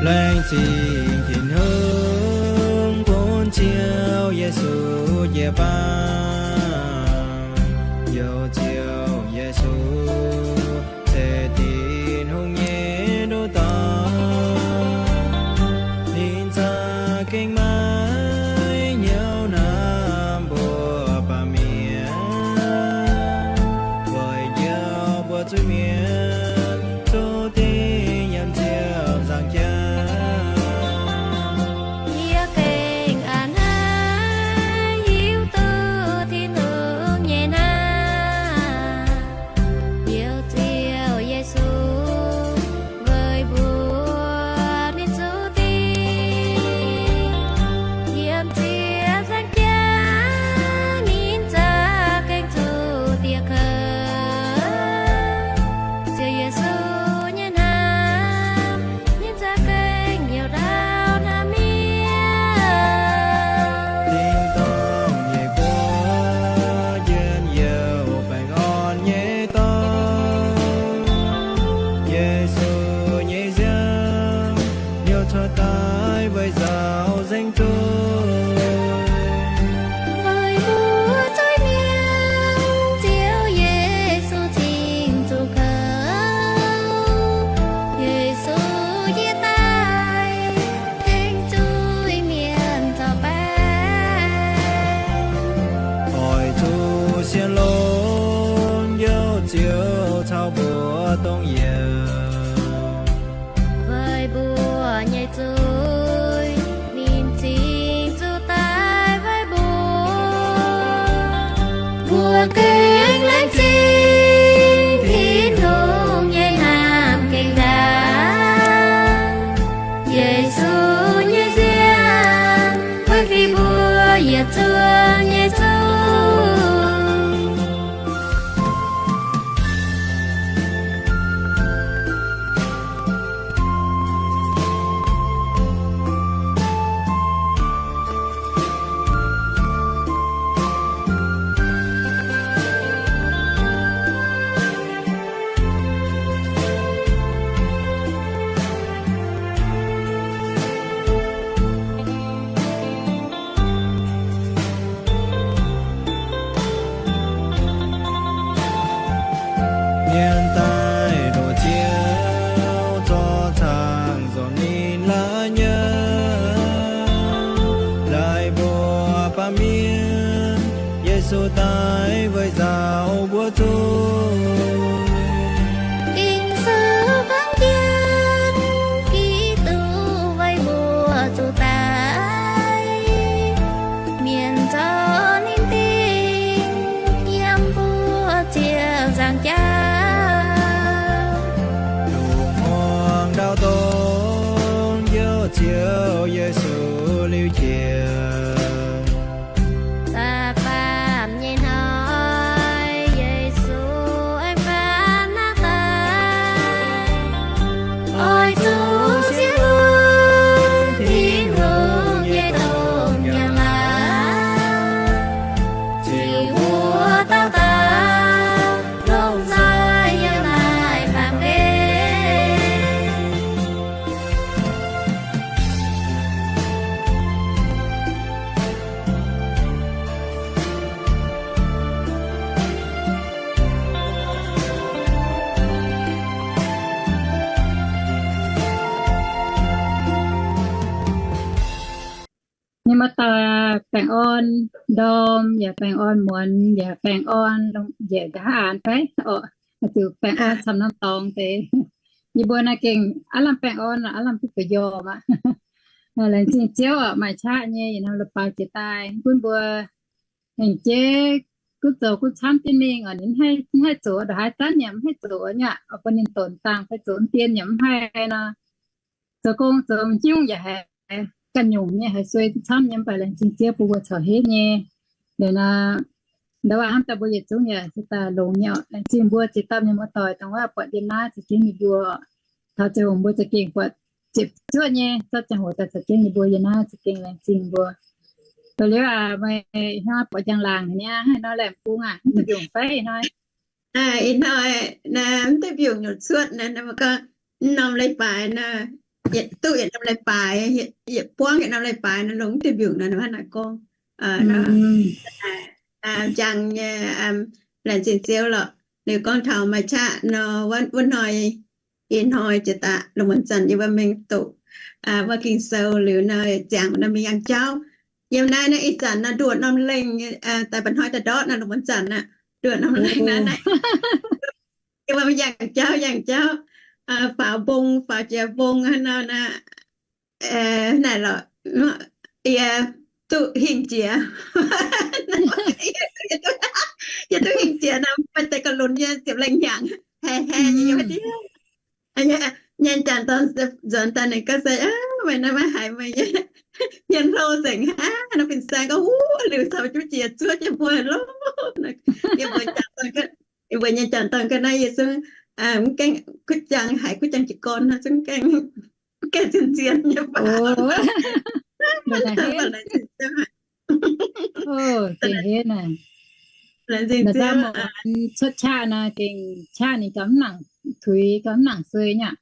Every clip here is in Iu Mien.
Laengz zingh Tin-Hungh bun Ziouv Yesu jiu-baang. Youc Ziouv Yesu se Tin-Hungh nyei nduqc dorngx. Ninh za'gengh maiv hnyouv hnamv mbuo baamh mienh, weic njoux mbuo zuiz-mienh zuqc dingh yiem Ziouv nzangc jaax. Yie gengh a'hneiv hiuv duqv Tin-Hungh nyei hnamv, Youc Ziouv Yesu weic mbuo ninh zuqc dingh yiem Ziouv nzangc jaax. Ninh za'gengh zuqc dieh kouv, Ziouv Yesu nyei hnamv, ninh za'gengh youc ndau hnamv mienh. Dingh dorngh nyei buoz njien-youh baengh orn nyei dorngx. Yesu nyei nziaamv liouh cuotv daaih weic nzaaux nzengc zuiz. Weic mbuo zuiz-mienh Ziouv Yesu cingx zuqc kouv. Yesu yie daaih tengx zuiz-mienh zorc baengc. Oix zuqc sienx longx Youc Ziouv caux mbuo dongh yiemc. Weic mbuo nyei zuiz ninh cingx zuqc daaih weic mbuo. Mbuo gengh laengz zingh Tin-Hungh nyei hnamv gengh ndaangc. Yesu nyei nziaamv weic fih mbuo yietc zungv nyei zuiz. Mienh daaih ndoqc Ziouv zorqv cang nzengc ninh la'nyauv. Laaix mbuo baamh mienh, Yesu daaih weic nzaaux mbuo zuiz. Ging-Sou gorngv jienv Giduc weic mbuo zuqc daic, mienh zorqv ninh dingh yiem mbuo Ziouv nzangc jaax. Lungh muangx ndau dongh Youc Ziouv Yesu liuz jiex, da'faam nyei hnoi Yesu aengx faaux naqv daaih. Oix zuqc sienx longx Tin-Hungh nyei domh nyanc laangz, ziux wuov dauh dauh longc nzoih yiem naaiv baamh gen. Mienh muoz-doic, baengh orn ndorm yaac baengh orn muonz yaac baengh orn njiec nqa'haav aanx fai orqc, zuqc baengh orn camv norm dorngx deix. Yie mbuo naaiv gengh aav lamh baengh orn, aav lamh duqv gu'nyuoz aqv. Laengz zingh Ziouv orqc, maaih qaqv nyei yietc norm leiz-baaix jiex daaih bun mbuo. Aengx jiex gunv zoux gunv camv jienv mingh orqc, ninh mv haih zoux ndongc haaix zanc yaac mv haih zoux nyei aqv, bun ninh donx dangh fai zoux dien yaac mv haih nor. Zoux gong zoux m'nyungc yaac haiz ganh nyungc nyei, haiz suei duqv camv nyei, mv baac laengz zingh Ziouv bun mbuo corc henv nyei. Liuz nor, ndau wuov hnamv daaih mbuo yietc zungv yaac se daaih longx nyei orqc. Laengz zingh mbuo ziex dauh mienh muoz-doic dongh wuov buatc yiem naaiv za'gengh ninh mbuo, taux ziangh hoc mbuo za'gengh buatc ziepc zuoqv nyei, zorqv ziangh hoc daaih za'gengh ninh mbuo yiem naaiv za'gengh laengz zingh mbuo. Liuz aac, meih hnoi buatc njang-laangc haic niaa, hnoi laengz bung aac, mv deix mbiungc fai hnoi? Ih hnoi mv deix mbiungc nyungc cuotv naaiv, gorngv norm leiz-baaix naaiv, duqv yietc norm leiz-baaix, yietc buangv yietc norm leiz-baaix nor, longc mv diuh mbiungc nor, ninh mbuo hnangv naaic gorngv. Njang nyei, laengz zingh Ziouv lorqc. Liuz gorngv taux maaih qaqv nor, wuov hnoi, ih hnoi jiex daaih lungh muonz zanc yie mbuo mingh doqc wuov Ging-Sou liuz nor, ziangh nor mingh yangh jauv. Yiem naaiv naaiv ih zanc nor nduoqc norm lengh, daaih mba'hnoi daaih ndortv nor lungh muonz zanc aqv, nduoqc norm lengh naaiv naaiv. Yie mbuo yangh jauv yangh jauv, faaux mbong faaux jiex mbong hnangv nor naaiv. Naaic lorqc, yie duqv hingh jiex. Yie duqv hingh jiex nor, maaih deix ga'lunx yie ziepc lengh hnyangx, haih haih nyei, nyei jangx dorn nzuonx daaih ninh gorngv se, meih naaiv maiv haiz meih nyei hmien hlo nzengc hnangv nor. Fin-saeng gorngv, Wuov liuz caux jienv jiex zuov jienv mbuo loh. Yie mbuo jangx dorn, yie mbuo nyei jangx dorn ga'naaiv yie zungv mv gaengh kuv jangx, haiz kuv jangx jiez gorn nor zungv gaengh gaengh zien-zien nyei baac. Laengz zingh Ziouv. Cuotv qaqv nor gengh qaqv ninh gauh mv nangc tuix, gauh mv nangc suei nyei aqv.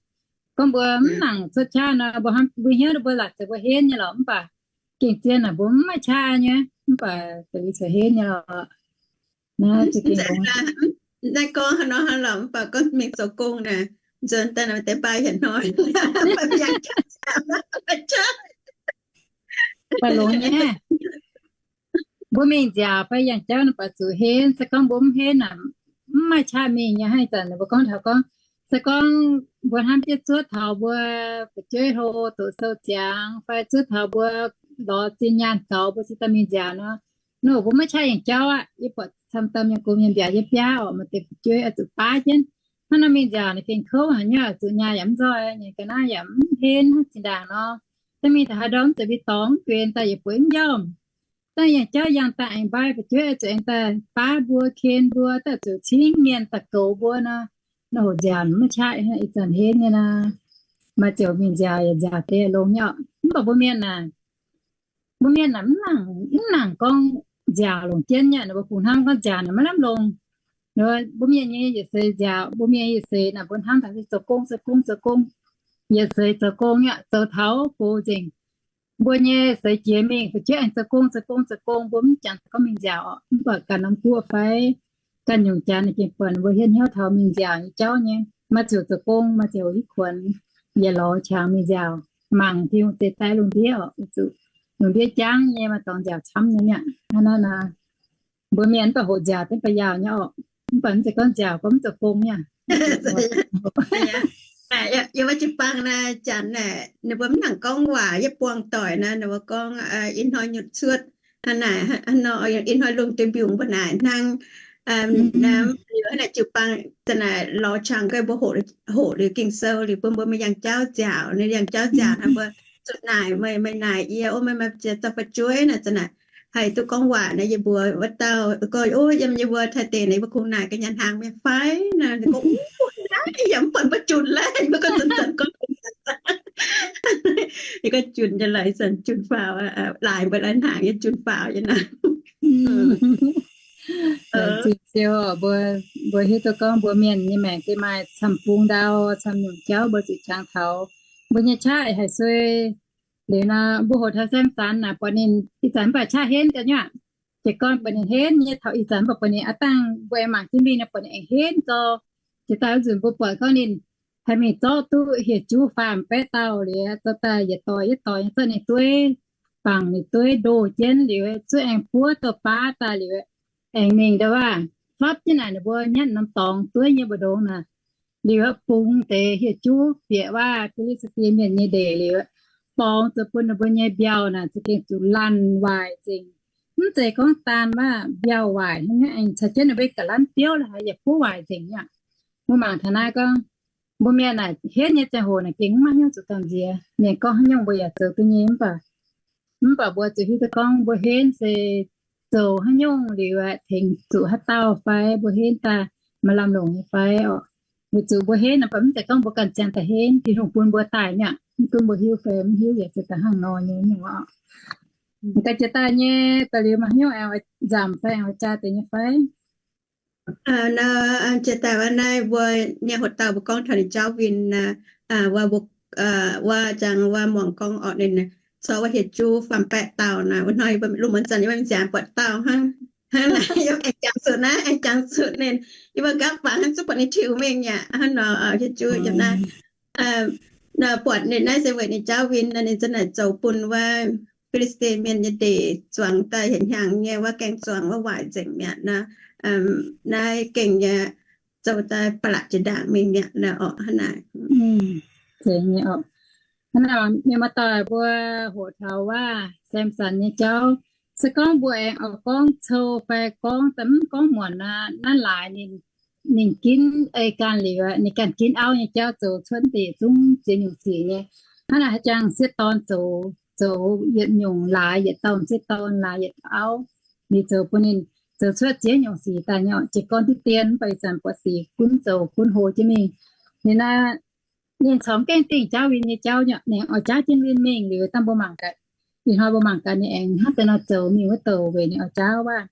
Gorngv mbuo mv nangc cuotv qaqv nor, mbuo hnamv, mbuo hnyouv mbuo laatc zeiz mbuo henv nyei lorqc, mv baac gengh zien naaic mbuo mv maaih qaqv nyei, mv baac deix cuotv henv nyei lorqc. Naaiv gorngv haaix nor hnangv lorqc, mv baac gorngv mingh zoux gong naaic, nzuonx daaih naaic deix baaih hietc hnoi, baaih yangh jauv, baaih longx nyei. Mbuo mingh nziaauc fai yangh jauv nor baac zuqc henv. Se gorngv mbuo mv henv naaic, mv maaih qaqv mingh nyei. Hnangv ih zanc mbuo gorngv taux gorngv, se gorngv mbuo hnamv jienv zuov taux mbuo fu'jueiv hlo doqc sou ziangx, fai zuov taux mbuo lorz zinh nyaanh zaux mbuo cingx daaih mingh nziaauc nor, nor mbuo maiv qaqv yangh jauv aqv. Yie buatc camv dauh mienh gox mienh mbiaauc yie biaav orqc, maaih deix fu'jueiv oix zuqc baav jienv. Hnangv nor mingh nziaauc naaic gengh kouv haic nyei, zuqc nyaah yaac mv nzoih nyei, ga'naaiv yaac mv henv hnangv zinh ndaangc nor. Da'mingh taux haaix ndau mv zeiz mbuo dorngx mv guenx daaih yietc buoz mv njormh. Daaih yangh jauv yangh daaih aengx mbaaih fu'jueiv oix zuqc aengx daaih baav mbuo, ken mbuo, daaih zuqc cingv mienh daaih goux mbuo nor. Nor hoc nziaauc maiv qaqv, ih zanc henv nyei nor. Maaih ziouc mingh nziaauc yaac nziaauc deix longx nyei orqc. Mv baac mbuo mienh naaic, mbuo mienh naaic mv nangc, mv nangc gorngv nziaauc longc jienv nyei. Ninh mbuo kungx hnamv gorngv nziaauc naaic maiv lamh longc. Mbuo mienh nyei yietc seix nziaauc, mbuo mienh yietc seix naaic mbuo hnamv taux se zoux gong, zoux gong, zoux gong, yietc seix zoux gong nyei, zoux taux gox nzengc. Mbuo nyei seix jiex mingh fu'jueiv aengx zoux gong, zoux gong, zoux gong, mbuo mv jangx gorngv mingh nziaauc orqc. Mv baac ganh norm guoqv fai ganh nyungc jaax ninh gengh buatc ninh mbuo hietv hnyouv taux mingh nziaauc nyei jauv nyei. Maaih ziouc zoux gong, maaih ziouc hiuv kuonx, yietc lorz qangx mingh nziaauc, mangc Tin-Hungh zeix daaih lungh ndiev orqc, zuqc lungh ndiev jangv nyei, maaih dorngx nziaauc camv nyei mi'aqv. Hnangv naaiv nor, mbuo mienh mv baac hoqc nziaauc dengv ba'yaauh nyei orqc. Mv baac mv zeiz gorngv nziaauc gorngv mv zoux gong mi'aqv. Yiem wuov jiu-baang naaic janx naaic, ninh mbuo mv nangc gorngv waac, yietv buangh doic naaic, ninh mbuo gorngv, ih hnoi nyutc cuotv, ih hnoi lungh duih mbiungc mbuo naaic hnangv, naaiv jiu-baang za'naaic lorz qangx ga'naaiv mbuo hoqc liuz Ging-Sou liuz bun mbuo maaih yangh jauv nziaauc, ninh yangh jauv nziaauc naaic mbuo zuqc naaic meih, meih naaic yie, o meih maaih ziex dauh fu'jueiv naaic za'naaic haih duqv gorngv waac naaic, yie mbuox wuov dauh gorngv, o yiem yie mbuo Taiv deic naaic yie mbuo kungx naaic ga'nyanc hnaangx mi'aqv fai? Naaic ninh gorngv, o, naaiv yaac mv buatc mbuo junc laeh, mbuo gorngv zanc-zanc gorngv, yie gorngv junc nyei laaix, zanc junc faaux, laaix mbuo lai hnaangx yie junc faaux nyei naaic. Laengz zingh Ziouv, mbuo, mbuo hiuv duqv gorngv mbuo mienh nyei maengc se maaih camv bung ndau, camv nyungc jauv mbuo zuqc jangx taux. Mbuo nyei qaqv haih suei. Liuz nor mbuo hoqc taux saeng-zanc naaic buatc ninh ih zanc mv baac qaqv henv ga'nyiec, jiez gorn buatc ninh henv nyei taux ih zanc mv baac buatc ninh aav dangh mbuo aengx mangc jienv mingh nor buatc ninh aengx henv nzorng. Jiex daaih oix nzunc mbuo buatc gorngv ninh haih mingh zorqv duqv hieh juv faam baeqv dauh liuz, zorqv daaih yietc doix yietc doix nyei zorqv ninh dueiv, bangc ninh dueiv ndoh jienv liuz, zuov aengx buov douh baav daaih liuz, aengx mingh ndau wuov, fapv jienv naaic ninh mbuo nyatv norm dorngx dueiv nyei mbu'ndongx naaic. Liuz bungx deix hieh juv bieqc wuov Fi^li^saa^die Mienh nyei ndeic liuz, borngz zuqc bun ninh mbuo nyei mbiauh naaic za'gengh zuqc laanh waaic nzengc. Mv zeiz gorngv daan wuov mbiauh waaic hnangv, aengx caux jienv ninh mbuo ga'lanv biouv la'haic yaac buov waaic nzengc aqv. Mbuo mangc taux naaiv gorngv, mbuo mienh naaic henv nyei ziangh hoc naaic gengh mv maaih hnyouv zuqc gamh nziex. Mienh gorngv haaix nyungc mbuo yaac zoux duqv nyei mv baac, mv baac mbuo zuqc hiuv duqv gorngv mbuo henv se zoux haaix nyungc liuz aeqv, tengx zuqc haaix dauh fai mbuo henv daaih maaih lamh longc nyei fai orqc. Weic zuqc mbuo henv naaic mv zeiz gorngv mbuo ganh ziangh daaih henv, Tin-Hungh bun mbuo daaih mi'aqv. Mv gunv mbuo hiuv fai mv hiuv yaac se da'hnangv nor nyei nyungc orqc. Ga'naaiv jiex daaih nyei da'liuz maaih hnyouv aengx nzamc fai aengx jaa deix nyei fai? Jiex daaih wuov naaiv mbuo nyei hoc dauh mbuo gorngv taux ninh jauv win, wuov mbuo wuov jangx wuov muangx gorngv orqc, ninh corc wuov hieh juv faam baeqv dauh naaic, wuov hnoi yie mbuo lungh muonz zanc yie mbuo mingh nziaamc buatc dauh hnangv, hnangv naaic yie mbuo aengx jangx zuqc naaiv, aengx jangx zuqc ninh, yie mbuo nqaapv bangc hnangv zungv buatc ninh tiux mingh aqv. Hnangv nor hieh juv yiem naaiv buatc ninh naaiv se weic ninh jauv win nor, ninh za'naaic zoux bun wuov Fi^li^saa^die Mienh nyei ndeic zuangx daaih hnyangx-hnyangx nyei wuov gaeng-zuangx wuov waaic nzengc mi'aqv nor. Naaiv gengh nyei zoux daaih ba'laqc jiex ndaangc mingh mi'aqv nor orqc, hnangv naaic. Hnangv naaic, mienh muoz-doic mbuo hoqc taux wuov Samson nyei jauv, se gorngv mbuo aengx oix gorngv cou fai gorngv da'mv gorngv muonc nor, naaiv laaix ninh, ninh ginv ei ganh liuz, ninh ganh ginv auv nyei jauv zoux cuotv deix zungv ziex nyungc sic nyei. Hnangv naaic haaix jangx sieqv dorn zoux, zoux yietc nyungc laaix yietc dauh sieqv dorn laaix yietc dauh auv, ninh zoux bun ninh zoux cuotv ziex nyungc sic daaih nyei orqc. Jiez gorn diqv dien mv baac ih zanc buatc sic gunv zoux gunv hlo jienv mingh. Ninh naaiv ninh corc mv gaengh dingh jaauv win nyei jauv nyei, ninh oix jaauv jienv win mingh liuz dangh mbuo mangc gaax. Ih hnoi mbuo mangc gaax ninh aengx hnangv deix nor zoux mingh wuov douc weic ninh oix jaauv waac,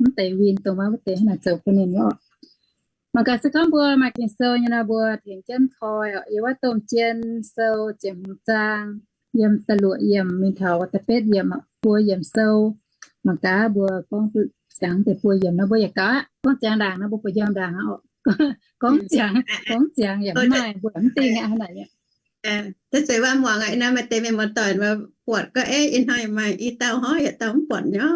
mv deix win dongh wuov deix hnangv naaic zoux bun ninh orqc. Mangc gaax se gorngv mbuo maaih Ging-Sou nyei nor mbuo tengx jienv koi orqc. Yiem wuov Domh Jien Sou ziepc hmz zaang yiem da'luoqc yiemc mingh taux da'betv yiemc, buo yiemc sou. Mangc gaax mbuo gorngv ziangx deix buo yiemc nor mbuo yaac gaax, gorngv ziangx ndaangc nor mbuo buatc yiem ndaangc orqc. Gorngv ziangx, gorngv ziangx yaac mv maaih, mbuo yaac mv dingh aqv hnangv naaic. Da'zeix waac muangx aqv, naaiv maaih deix mienh muoz-doic buatc gorngv, Eix, ih hnoi maaih i dauh hov, yietc dauh mv buatc nyei.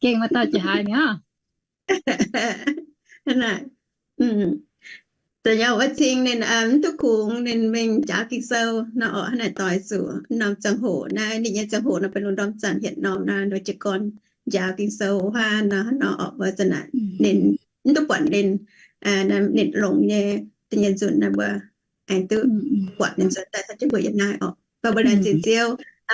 Gengh maaih dauh jiex haaix mi'aqv. Hnangv naaic, da'nyeic wuov cing ninh mv duqv kungx, ninh mingh njaaux Ging-Sou nor orqc, hnangv naaic doix zuqc norm ziangh hoc naaiv, ninh nyei ziangh hoc nor benx lungh ndorm zanc hietc norm nor, ninh jiez gorn njaaux Ging-Sou huaav nor, hnangv nor orqc, mbuo za'naaic ninh mv duqv buatc ninh, ninh longx nyei, da'nyeic nzunc naaiv mbuo aengx duqv buatc ninh nzuonx daaih caux jienv mbuo yiem naaiv orqc. Mv baac mbuo laengz zingh Ziouv,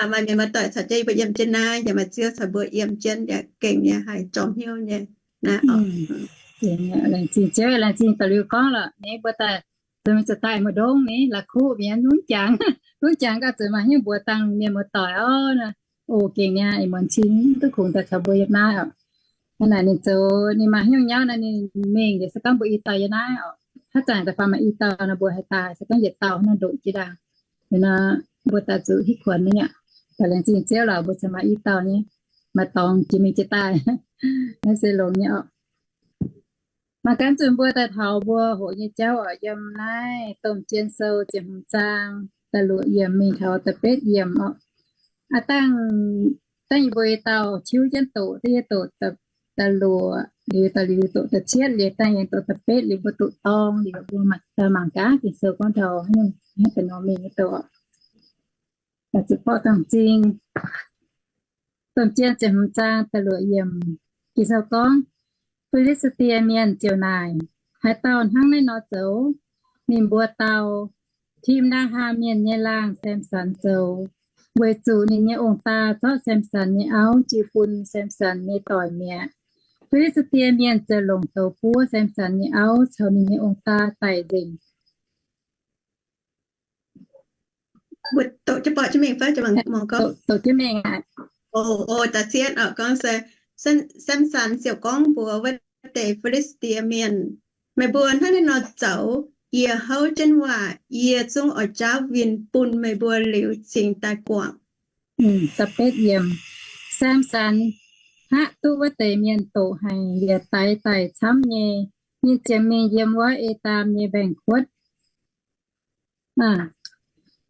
maaih mienh muoz-doic caux jienv yie mbuo yiem jienv naaiv, yaac maaih Ziouv caux mbuo yiem jienv, yaac gengh nyei haih jorm hnyouv nyei naaiv orqc. Laengz zingh Ziouv, laengz zingh da'liuz gorngv lorqc, ninh mbuo daaih zoux mingh zoux daaih maiv ndongx ni, la'kuqv mi'aqv, mv jangx, mv jangx gauh zuqc maaih hnyouv mbuox dangh mienh muoz-doic orqc. O, gengh nyei, ih muonz cing duqv kungx daaih caux mbuo yiem naaiv orqc. Hnangv naaic ninh zoux, ninh maaih hnyouv nyauv naaiv, ninh mingh liuz se gorngv mbuo i dauh yiem naaiv orqc. Haaix zanc da'faanh maaih i dauh nor mbuo haih daaih, se gorngv yietc dauh nor ndoqc jiex ndaangc. Liuz nor mbuo daaih zuqc hitv kuonx nyei aqv. Daaih laengz zingh Ziouv lorqc, mbuo cingx maaih i dauh nyei, maaih dorngx jiex mingh jiex daaih. Naaiv se longx nyei orqc. Mangc gaax nzunc mbuo daaih taux mbuo hoqc nyei jauv orqc, yiem naaiv Domh Jien Sou ziepc hmz zaang da'luoqc yiemc mingh taux da'betv yiemc orqc. Aav dangh, dangh yie mbuo i dauh tiuv jienv doqc, da'yietv doqc da'luoqc liuz, da'liuz doqc da'cietv liuz, dangh aengx doqc da'betv liuz, mbuo doqc dorng liuz, mbuo mangc gaax Ging-Sou gorngv taux haaix nyungc, haaix deix nor mingh nyei doqc. Zuqc borqv dangh zingh. Domh Jien ziepc hmz zaang da'luoqc yiemc, Ging-Sou gorngv, Fi^li^saa^die Mienh ziouc naaic, Haaix dauh hnangv naaiv nor zoux? Ninh mbuo dau, Tim^naa^haa Mienh nyei laangh Samson zoux, weic zuqc ninh nyei ong-daa zorqv Samson nyei auv jiu bun Samson nyei doic mi'aqv. Fi^li^saa^die Mienh ziouc longc douz buov Samson nyei auv caux ninh nyei ong-daa daic nzengc. Mbuo doqc jienv borqv jienv mingh fai? Mbuo doqc jienv mingh aqv. O, da'cietv orqc, gorngv se, Samson ziouc gorngv mbuox wuov deix Fi^li^saa^die Mienh, Meih mbuo hnangv naaiv nor zoux, yie houv jienv waac yie zungv oix jaauv win bun meih mbuo liuz cingx daaih guangc. Samson hngaqv duqv wuov deix mienh doqc haic yaac daix daic camv nyei. Ninh ziouc mingh yiem wuov E^ndam nyei mbaengx-kuotv.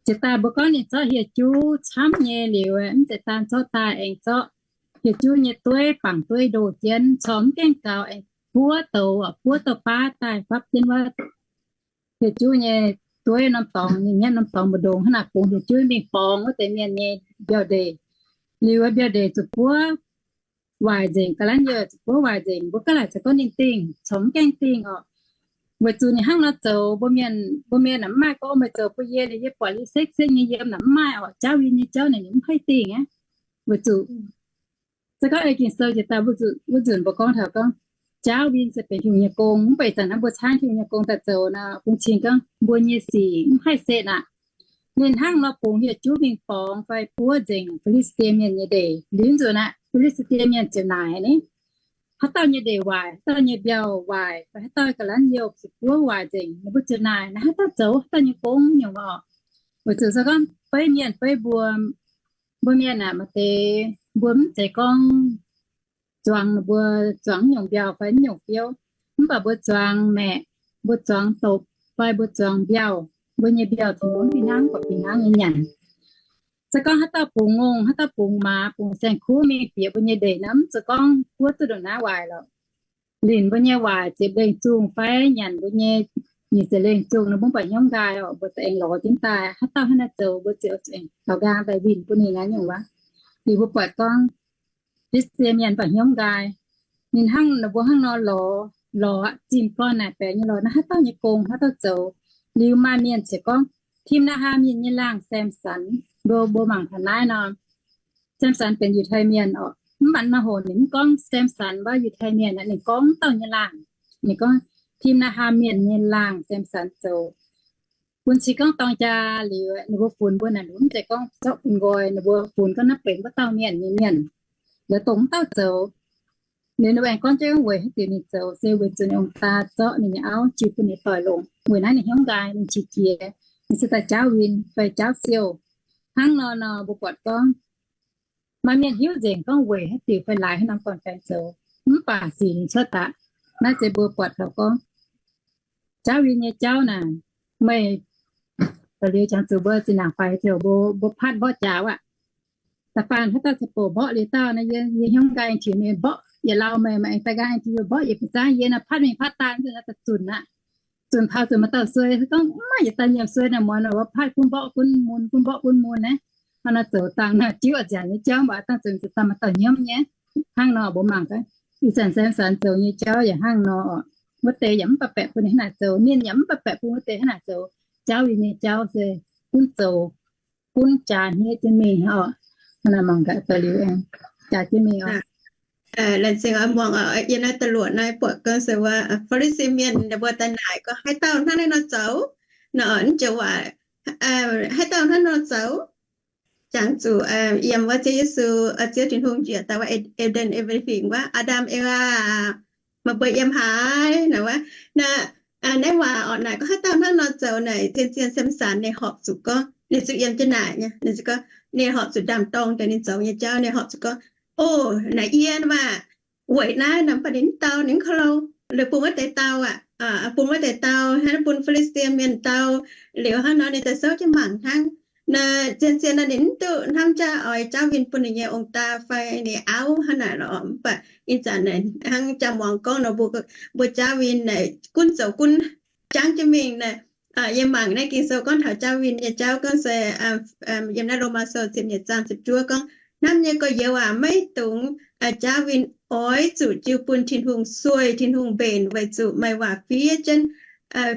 Jiex daaih mbuo gorngv ninh zorqv hieh juv camv nyei liuz, mv zeiz daan zorqv daaih, aengx zorqv hieh juv nyei dueiv bangc dueiv ndoh jienv, corc mv gaengh gaux, aengx buov douz, buov douz-baav daaih fapv jienv wuov hieh juv nyei dueiv norm dorngx, ninh nyanv norm dorngx mbu'ndongx hnangv naaic bungx hieh juv mingh borngz wuov deix mienh nyei mbiauh ndeic. Liuz mbiauh ndeic zuqc buov waaic nzengc, ga'lanv youh zuqc buov waaic nzengc. Mbuo gaav laaic se gorngv ninh dingh, corc mv gaengh dingh orqc. Weic zuqc ninh hnangv nor zoux, mbuo mienh, mbuo mienh mv maaih gorngv meih zoux bun yie, yie buatc yie sekv-sekv nyei yiem naaic, mv maaih orqc. Jaauv win nyei jauv naaic ninh mv haih dingh aqv. Weic zuqc se gorngv ei Ging-Sou jiex daaih wuov nzunc mbuo gorngv taux gorngv jaauv win se benx Tin-Hungh nyei gong. Mv baac ih zanc naaiv mbuo caangv Tin-Hungh nyei gong daaih zoux nor, bun cing gorngv mbuo nyei sic mv haih setv aqv. Ninh hnangv nor bungx hieh juv mingh borngz fai buov nzengc Fi^li^saa^die Mienh nyei ndeic. Liuz nzunc aqv, Fi^li^saa^die Mienh ziouc naaic ni, haaix dauh nyei ndeic waaic, haaix dauh nyei mbiauh waaic, fai haaix dauh ga'lanv youh ziepc buov waaic nzengc, ninh mbuo ziouc naaic, naaiv haaix dauh zoux, haaix dauh nyei gong nyungc oc. Weic zuqc se gorngv beiv mienh beiv mbuo, mbuo mienh aac, maaih deix mbuo mv zeiz gorngv zuangx ninh mbuo zuangx nyungc mbiauh fai nyungc biouv, mv baac mbuo zuangx maeqc, mbuo zuangx dopc, fai mbuo zuangx mbiauh, mbuo nyei mbiauh zuqc mv fih hnangv, mv baac fih hnangv nyei nyanc. Se gorngv haaix dauh bungx ngongh, haaix dauh bungx maaz, bungx saeng-kuv mingh bieqc mbuo nyei ndeic nor, mv zeiz gorngv buov duqv ndongc naaiv waaic lorqc. Linc mbuo nyei waaic ziepc lengh zungh fai nyanc mbuo nyei nyic ziepc lengh zungh nor, mbuo mv baac hnyouv nqaai oc. Mbuo za'gengh lorz jienv daaih, haaix dauh hnangv naaiv zoux, mbuo ziouc zuqc taux nqaang daaih winh bun ninh naaiv nyungc waac. Liuz mbuo buatc gorngv Fi^li^saa^tie Mienh mv baac hnyouv nqaai. Ninh hnangv, ninh mbuo hnangv nor lorz, lorz zinh gorn naaic baeqc nyei lorz naaiv haaix dauh nyei gong, haaix dauh zoux. Liuz maaih mienh ziouc gorngv, Tim^naa^haa Mienh nyei laangh Samx^san. Mbuo, mbuo mangc taux naaiv nor, Samx^san benx Yiutai Mienh oc. Mv baac maaih hoc ninh mv gorngv Samx^san wuov Yiutai Mienh aqv, ninh gorngv dauh nyei laangh. Ninh gorngv, Tim^naa^haa Mienh nyei laangh Samx^san zoux. Bun cing gorngv dorng jaa liuz, ninh mbuo funx mbuo naaic, ninh mv zeiz gorngv zorqv bun nqoi, ninh mbuo funx gorngv naaiv benx wuov dauh mienh nyei mienh, la'dongh wuov dauh zoux. Liuz ninh mbuo aengx gorngv jienv weic haaix diuc ninh zoux, se weic zuqc ninh ong-daa zorqv ninh nyei auv jiu bun ninh doic longc. Weic naaiv ninh hnyouv nqaai, ninh qiex jiez, ninh se daaih jaauv win fai jaauv siou. Hnangv nor nor, mbuo buatc gorngv maaih mienh hiuv nzengc gorngv weic haaix diuc fai laaix haaix norm gorn-baengx zoux, mv baac sic ninh cuotv daaih. Naaiv se mbuo buatc taux gorngv jaauv win nyei jauv naaic, meih, liuz jangx zuqc mbuo zinh ndaangc faix ziouc mbuo, mbuo patv mborqv jaax aqv. Da'faanh haaix dauh ziouc bouc mborqv liuz dauh nor, yie, yie hnyouv nqaai, tengx meih mborqv yietc lauh, meih maaih aengx daaih nqaai tengx yie mborqv yietc buoz zaangv, yie naaiv patv mingh patv daaih, zuqc nzuonx taux zuqc maaih dauh suei, gorngv mv maaih yietc dauh nyiemc suei naaic, muonz wuov patv gunv mborqv gunv mun, gunv mborqv gunv mun naaiv. Hnangv nor zoux dangh naaiv jiuv a'nziaauc nyei jauv, mv baac dangh zuqc maaih dauh hnyouv nyei. Hnangv nor mbuo mangc gaax, ih zanc Samx^san zoux nyei jauv yaac hnangv nor oc. Wuov deix yaac mv baac baeqc bun ninh hnangv naaic zoux, ninh yaac mv baac baeqc bun wuov deix hnangv naaic zoux. Jaauv win nyei jauv se gunv zoux, gunv jaax hniev jienv mingh oc. Hnangv naaic mangc gaax daaih liuz, jaax jienv mingh oc. Laengz zingh oix muangx oc. Yiem naaiv da'luoqc naaiv buatc gorngv se wuov Fi^li^saa^tie Mienh ninh mbuo daaih naaic gorngv, haaix dauh hnangv naaiv nor zoux? Nor mv joux waac, haaix dauh hnangv nor zoux? Jangx zuqc yiem wuov Ziouv Yesu, Ziouv Tin-Hungh njiec daaih wuov Eden, Eden fingx wuov, Aa^ndam, Ewa, meih mbuo yiem haaix? Naaic wuov, naaiv, naaiv waac orqc, naaic gorngv haaix dauh hnangv nor zoux naaic, zien-zien Samx^san ninh horpc zuqc gorngv, ninh zuqc yiem jienv naaic nyei, ninh zuqc gorngv, ninh horpc zuqc ndaam-dorng deix ninh zoux nyei jauv, ninh horpc zuqc gorngv, o, naaic yie maah, weic naaiv nor mv baac ninh mv dau, ninh mv ka'louh, liuz bun wuov deix dau aqv, bun wuov deix dau, hnangv bun Fi^li^saa^tie Mienh dau, liuz hnangv nor ninh daaih souv jienv mangc hnangv. Naaic zien-zien nor ninh mv duqv hnamv jaav oix jaauv win bun ninh nyei ong-daa fai ninh auv hnangv naaic lorqc. Mv baac ih zanc naaic hnangv jaa-muangz gorngv nor, mbuo, mbuo jaauv win naaic gunv zoux gunv jangv jienv mingh naaic. Yie mangc naaiv Ging-Sou gorngv taux jaauv win nyei jauv gorngv se yiem naaiv Lomaa Sou ziepc nyeic zaang ziepc juov gorngv, hnamv nyei gorx-youz aac, maiv dungx jaauv win, oix zuqc jiu bun Tin-Hungh sueih, Tin-Hungh mbenc, weic zuqc meih waac fiev jienv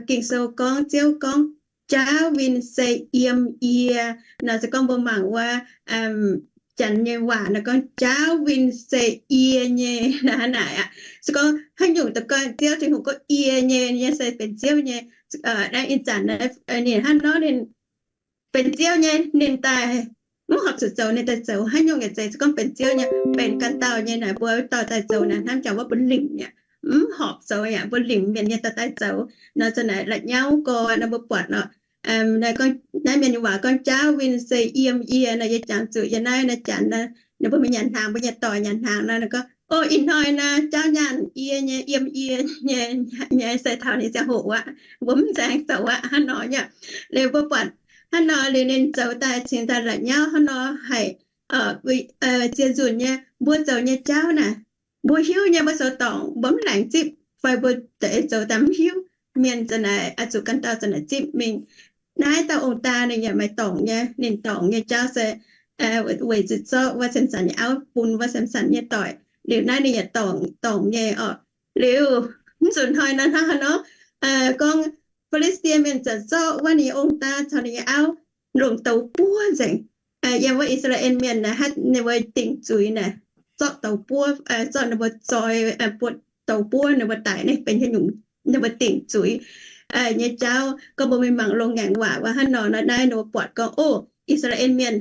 Ging-Sou gorngv, Ziouv gorngv, jaauv win se yiem yie. Nor se gorngv mbuo mangc wuov Janx nyei waac nor gorngv jaauv win se yie nyei naaic aqv. Se gorngv haaix nyungc da'ganh Ziouv Tin-Hungh gorngv yie nyei, yie se benx Ziouv nyei. Naaiv ih zanc ninh hnangv nor ninh benx Ziouv nyei, ninh daaih mv horpc zuqc zoux, ninh daaih zoux haaix nyungc yaac zeiz. Se gorngv benx Ziouv nyei, benx ganh dauh nyei naaic, mbuo dorh daaih zoux naaic, hnamv jangx wuov mbuo lingc aqv, mv horpc zoux aqv, mbuo lingc mienh nyei dorh daaih zoux. Nor za'naaic la'nyauv gorx nor mbuo buatc nor, naaiv mienh nyei waac gorngv jaauv win se yiem yie nor, yie jangx zuqc yie naaiv naaiv Janx nor, ninh mbuo mingh nyanc hnaangx, mbuo nyei doic nyanc hnaangx nor, ninh gorngv, o, ih hnoi naaiv jaauv nyaanh yie nyei, yiem yie nyei, nyei se taux ninh ziangh hoc aqv, mbuo mv nzaeng zoux aqv hnangv nor nyei. Liuz mbuo buatc hnangv nor liuz ninh zoux daaih cingx daaih la'nyauv hnangv nor haic. Zien nzunc nyei mbuo zoux nyei jauv naaic, mbuo hiuv nyei mbuo zoux dorngc, mbuo mv laengz zipv, fai mbuo zoux daaih mv hiuv. Mienh za'naaic oix zuqc ganh dauh za'naaic zipv mingh. Naaiv dauh ong-daa ninh yaac maaih dorngc nyei, ninh dorngc nyei jauv se weic zuqc zorqv wuov Samx^san nyei auv bun wuov Samx^san nyei doic. Liuz naaiv ninh yaac dorngc, dorngc nyei orqc. Liuz mv nzunc hnoi nor hnangv haaix nor, gorngv Fi^li^saa^tie Mienh zanc zorqv wuov ninh nyei ong-daa caux ninh nyei auv longc douz buov nzengc. Yiem wuov I^saa^laa^en Mienh naaic, ninh mbuo dingc zuiz naaic, zorqv douz buov, zorqv ninh mbuo zoi, buov douz buov ninh mbuo daic naaiv benx haaix nyungc, ninh mbuo dingc zuiz nyei jauv. Gorngv mbuo mingh mangc longx ngaengc waac wuov hnangv nor, naaiv ninh mbuo buatc gorngv, o, I^saa^laa^en Mienh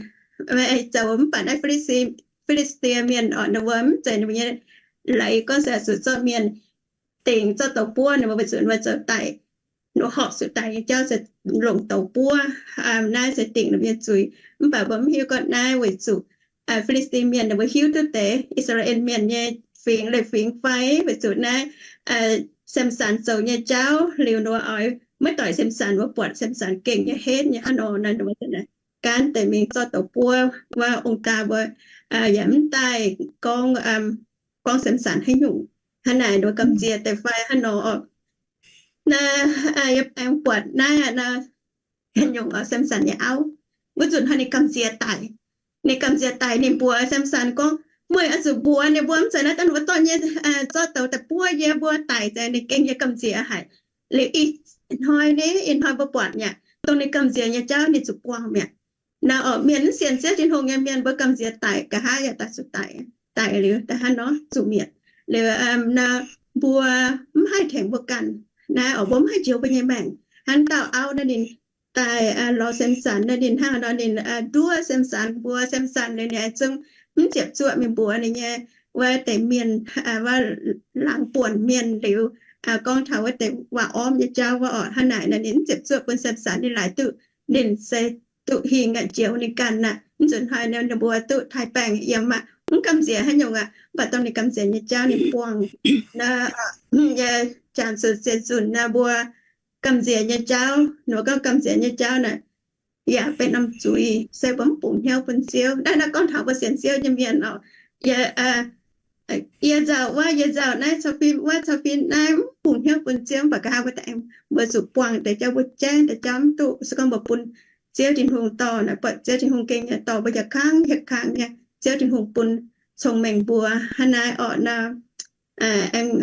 zoux mv baac naaiv Fi^li^saa^tie Mienh orqc, ninh mbuo mv zeiz ninh mbuo nyei leiz gorngv se zuqc zorqv mienh dingc zorqv douz buov, ninh mbuo weic zuqc ninh mbuo zoux daic, ninh mbuo horpc zuqc daic nyei jauv se longc douz buov. Naaiv se dingc ninh mbuo nyei zuiz. Mv baac mbuo mv hiuv gorngv naaiv weic zuqc Fi^li^saa^tin Mienh ninh mbuo hiuv duqv deix I^saa^laa^en Mienh nyei fingx leiz fingx fai, weic zuqc naaiv Samx^san zoux nyei jauv liuz, ninh mbuo oix maiv doic Samx^san, mbuo buatc Samx^san gengh nyei henv nyei hnangv nor, ninh mbuo gaanv deix mingh zorqv douz buov. Wuov ong-daa mbuo yaac mv daaih gorngv, gorngv Samx^san haaix nyungc. Hnangv naaic ninh mbuo gamh nziex deix fai hnangv nor oc. Naaiv yie aengx buatc naaiv nyungc oc, Samx^san nyei auv, wuov nzunc hnoi ninh gamh nziex daic. Ninh gamh nziex daic, ninh mbuox Samx^san gorngv, Meih oix zuqc mbuox ninh mbuo, mv zeiz naaiv dangh ninh mbuo dorh nyei zorqv douz daaih buov yie, mbuo daic nzengc. Ninh gengh nyei gamh nziex haic. Liuz ih hnoi ni, ih hnoi mbuo buatc mi'aqv, dongh ninh gamh nziex nyei jauv ninh zuqc buangh mi'aqv. Naaiv oc, mienh mv sienx Ziouv Tin-Hungh nyei mienh, mbuo gamh nziex daic, nqa'haav yaac daaih zuqc daic, daic liuz daaih hnangv nor zuqc mietc. Liuz naaiv mbuo mv haih tengx mbuo ganh. Naaiv oc, mbuo mv haih njoux mbuo nyei maengc. Hnangv dauh auv naaiv ninh daaih lorz Samx^san naaiv, ninh hnangv nor ninh nduov Samx^san, mbuox Samx^san liuz ninh aengx zungv mv ziepc zuoqv mingh mbuox ninh nyei wuov deix mienh, wuov laangz buonc mienh liuz, gorngv taux wuov deix waac-ormv nyei jauv wuov oc. Hnangv naaic naaiv ninh mv ziepc zuoqv bun Samx^san, ninh laaic duqv ninh se duqv hingh aqv, njoux ninh ganh aqv. Mv nzunc hnoi ninh mbuo duqv taaih baengh yiem aqv, mv gamh nziex haaix nyungc aqv. Mv baac dongh ninh gamh nziex nyei jauv ninh buangh. Naaiv nyei janx zuqc sienx zunc naaiv mbuo gamh nziex nyei jauv, ninh mbuo gorngv gamh nziex nyei jauv naaic yaac benx norm zuiz, se mbuo mv bungx hnyouv bun Ziouv. Naaiv naaiv gorngv taux mbuo sienx Ziouv nyei mienh oc. Yie, yie nzauh wuov, yie nzauh naaiv cau fin wuov, cau fin naaiv mv bungx hnyouv bun Ziouv, mv baac nqa'haav mbuo daaih aengx mbuo zuqc buangh deix jauv, mbuo jaiv deix jauv mv duqv. Se gorngv mbuo bun Ziouv Tin-Hungh dorh naaic, buatc Ziouv Tin-Hungh gengh nyei dorh mbuo jaax kangv hietc kangv nyei. Ziouv Tin-Hungh bun cong-mengh mbuo hnangv naaiv orqc nor. Aengx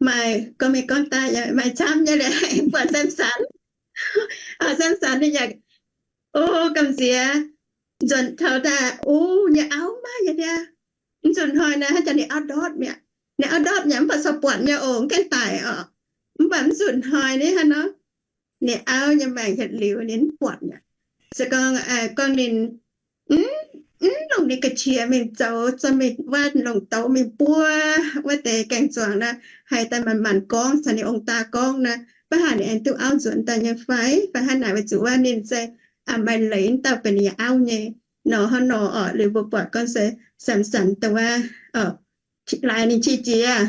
maaih gorngv mingh gorngv daaih yaac maaih camv nyei liuz, aengx buatc Samx^san. Samx^san ninh yaac, o, gamh nziex nzuonx taux daaih, o, nyei auv maiv yaac diav. Mv nzunc hnoi naaiv hnangv jaax ninh auv ndortv mi'aqv. Ninh auv ndortv mi'aqv, mv baac corc buatc nyei oc, mv gaengh daic oc. Mv baac mv nzunc hnoi ni hnangv nor, ninh auv nyei maengc hietc liuz ninh mv buatc mi'aqv. Se gorngv, gorngv ninh mv longc ninh ga'qiex mingh zoux, zoux mingh wuov longc douz mingh buov wuov deix gaeng-zuangx naaiv, haih daaih manc-manc gorngv caux ninh ong-daa gorngv naaiv, maiv haaix ninh aengx duqv auv nzuonx daaih nyei fai, fai hnangv naaic, weic zuqc wuov ninh se maaih leiz dauh benx ninh nyei auv nyei nor. Hnangv nor oc, liuz mbuo buatc gorngv se Samx^san dongh wuov, laaix ninh qiex jiez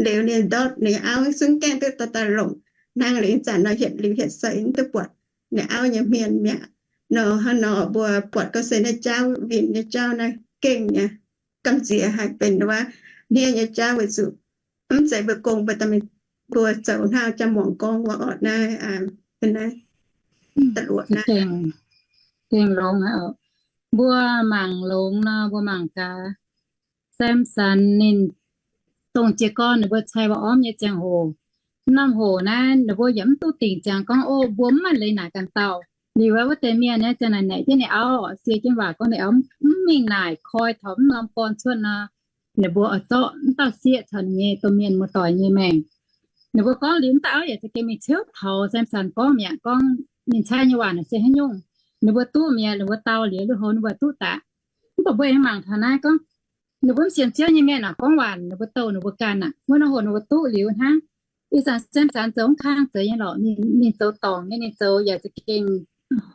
liuz ninh ndortv ninh auv, zungv gaengh duqv dorh daaih longc. Hnangv liuz ih zanc nor hietc liuz hietc seix mv duqv buatc ninh auv nyei hmien mi'aqv nor. Hnangv nor mbuo buatc gorngv se naaiv jauv winh nyei jauv naaiv gengh nyei gamh nziex haih benx wuov hniev nyei jauv weic zuqc mv zeiz mbuo gong mbuo, mbuo zoux hnangv jaa-muangx gorngv wuov orqc naaiv, naaiv, gengh longx. Mbuo mangc longx nor mbuo mangc gaax, Samx^san ninh dongh jiez gorn ninh mbuo cai waac-ormv nyei ziangh hoc, norm hoc naaiv ninh mbuo yaac mv duqv dingc ziangx gorngv, o, mbuo mv maaih leiz naaic ganh dauh. Liuz wuov deix mienh naaiv ziang naaic naeqc jienv ninh auv, sie jienv waac gorngv ninh auv mv mingh naaic koi taux mv norm gorn cuotv nor, ninh mbuo oix zorqv mv dauh sieqv caux ninh nyei domh mienh muoz-doic nyei maengc. Ninh mbuo gorngv liuz, mv dauh auv yaac za'gengh mingh ciouv taux Samx^san gorngv mi'aqv, gorngv ninh cai nyei waac naaic se haaix nyungc. Ninh mbuo duqv mi'aqv, ninh mbuo dau liuz lui-houx ninh mbuo duqv daaih. Mv baac mbuo aengx mangc taux naaiv gorngv, ninh mbuo mv sienx Ziouv nyei mienh aah, gorngv waac ninh mbuo douh ninh mbuo ganh aqv. Wuov norm hoc ninh mbuo duqv liuz hnangv. Ih zanc Samx^san zoux mv kang zeiz nyei lorqc, ninh zoux dorngc nyei, ninh zoux yaac za'gengh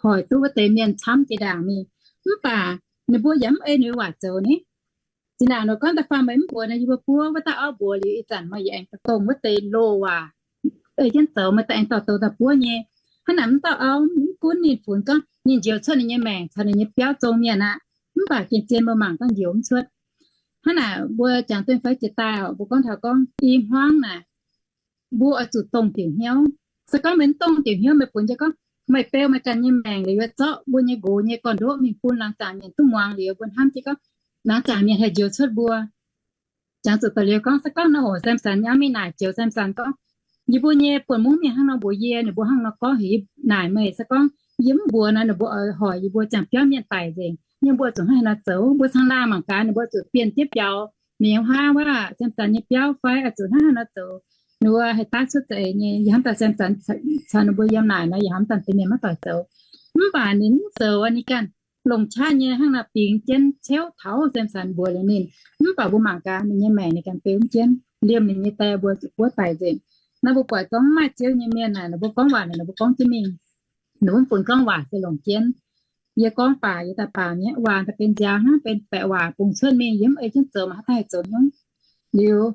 hoic duqv wuov deix mienh camv jiex ndaangc mingh. Mv baac ninh mbuo yaac mv ei ninh waac zoux ni. Zinh ndaangc nor gorngv da'faanh meih mv mbuox nor, yie mbuo buov wuov dauh auv mbuox liuz, ih zanc meih yaac aengx dongh wuov deix loz waac ei jienv zoux, meih daaih aengx dorh douz daaih buov nyei. Hnangv naaic mv dauh auv mv gunv ninh funx gorngv ninh njoux cuotv ninh nyei maengc caux ninh nyei biauv zong mienh aqv, mv baac gengh zien mbuo mangc gorngv njoux mv cuotv. Hnangv naaic mbuo jangx duqv fai jiex daaih oc, mbuo gorngv taux gorngv i hmuangv naaic, mbuo oix zuqc dongh diuc hnyouv. Se gorngv meih mv dongh diuc hnyouv, meih funx jienv gorngv meih beu meih ganh nyei maengc liuz yaac zorqv mbuo nyei nqox nyei gorn-ndoqv mingh bun laangz zaangc mienh duqv muangx liuz mbuo hnamv jienv gorngv laangz zaangc mienh haih njoux cuotv mbuo. Jangx zuqc daaih liuz gorngv, se gorngv nor hoc Samx^san nyei auv mingh naaic joux Samx^san gorngv, yie mbuo nyei buonc mungv mienh hnangv nor mbuox yie, ninh mbuo hnangv nor gorngv heuc yie naaic meih, se gorngv yie mv mbuox nor, ninh mbuo oix hoic yie mbuo ziangh biauv mienh daic nzengc. Ninh mbuo zuqc hnangv haaix nor zoux? Mbuo caangh laangh mangc gaax, ninh mbuo zuqc bienh jienv biaux ninh nyei huaav wuov Samx^san nyei biauv fai oix zuqc hnangv haaix nor zoux? Ninh mbuo haih daav cuotv za'eix nyei. Yie hnamv daaih Samx^san caux ninh mbuo yiem naaic nor, yie hnamv daaih deix mienh maiv doic zoux. Mv baac ninh mv zoux, ninh ganh longc qaqv nyei hnangv naaic bingx jienv ciouv taux Samson mbuox liuz ninh. Mv baac mbuo mangc gaax ninh nyei maengc ninh ganh beu mv jienv, liemh ninh nyei die mbuo zuqc buov daic nzengc. Naaiv mbuo buatc gorngv maaih Ziouv nyei mienh naaic, ninh mbuo gorngv waac naaic, ninh mbuo gorngv jienv mingh. Ninh mbuo mv funx gorngv waac se longc jienv. Yie gorngv baac yie daaih baac nyei waac daaih benx nziaaux hnangv, benx baeqc waac bungx cuotv mingh, yie mv ei jienv zoux, maaih haaix dauh haih zoux hnyouv. Liuz,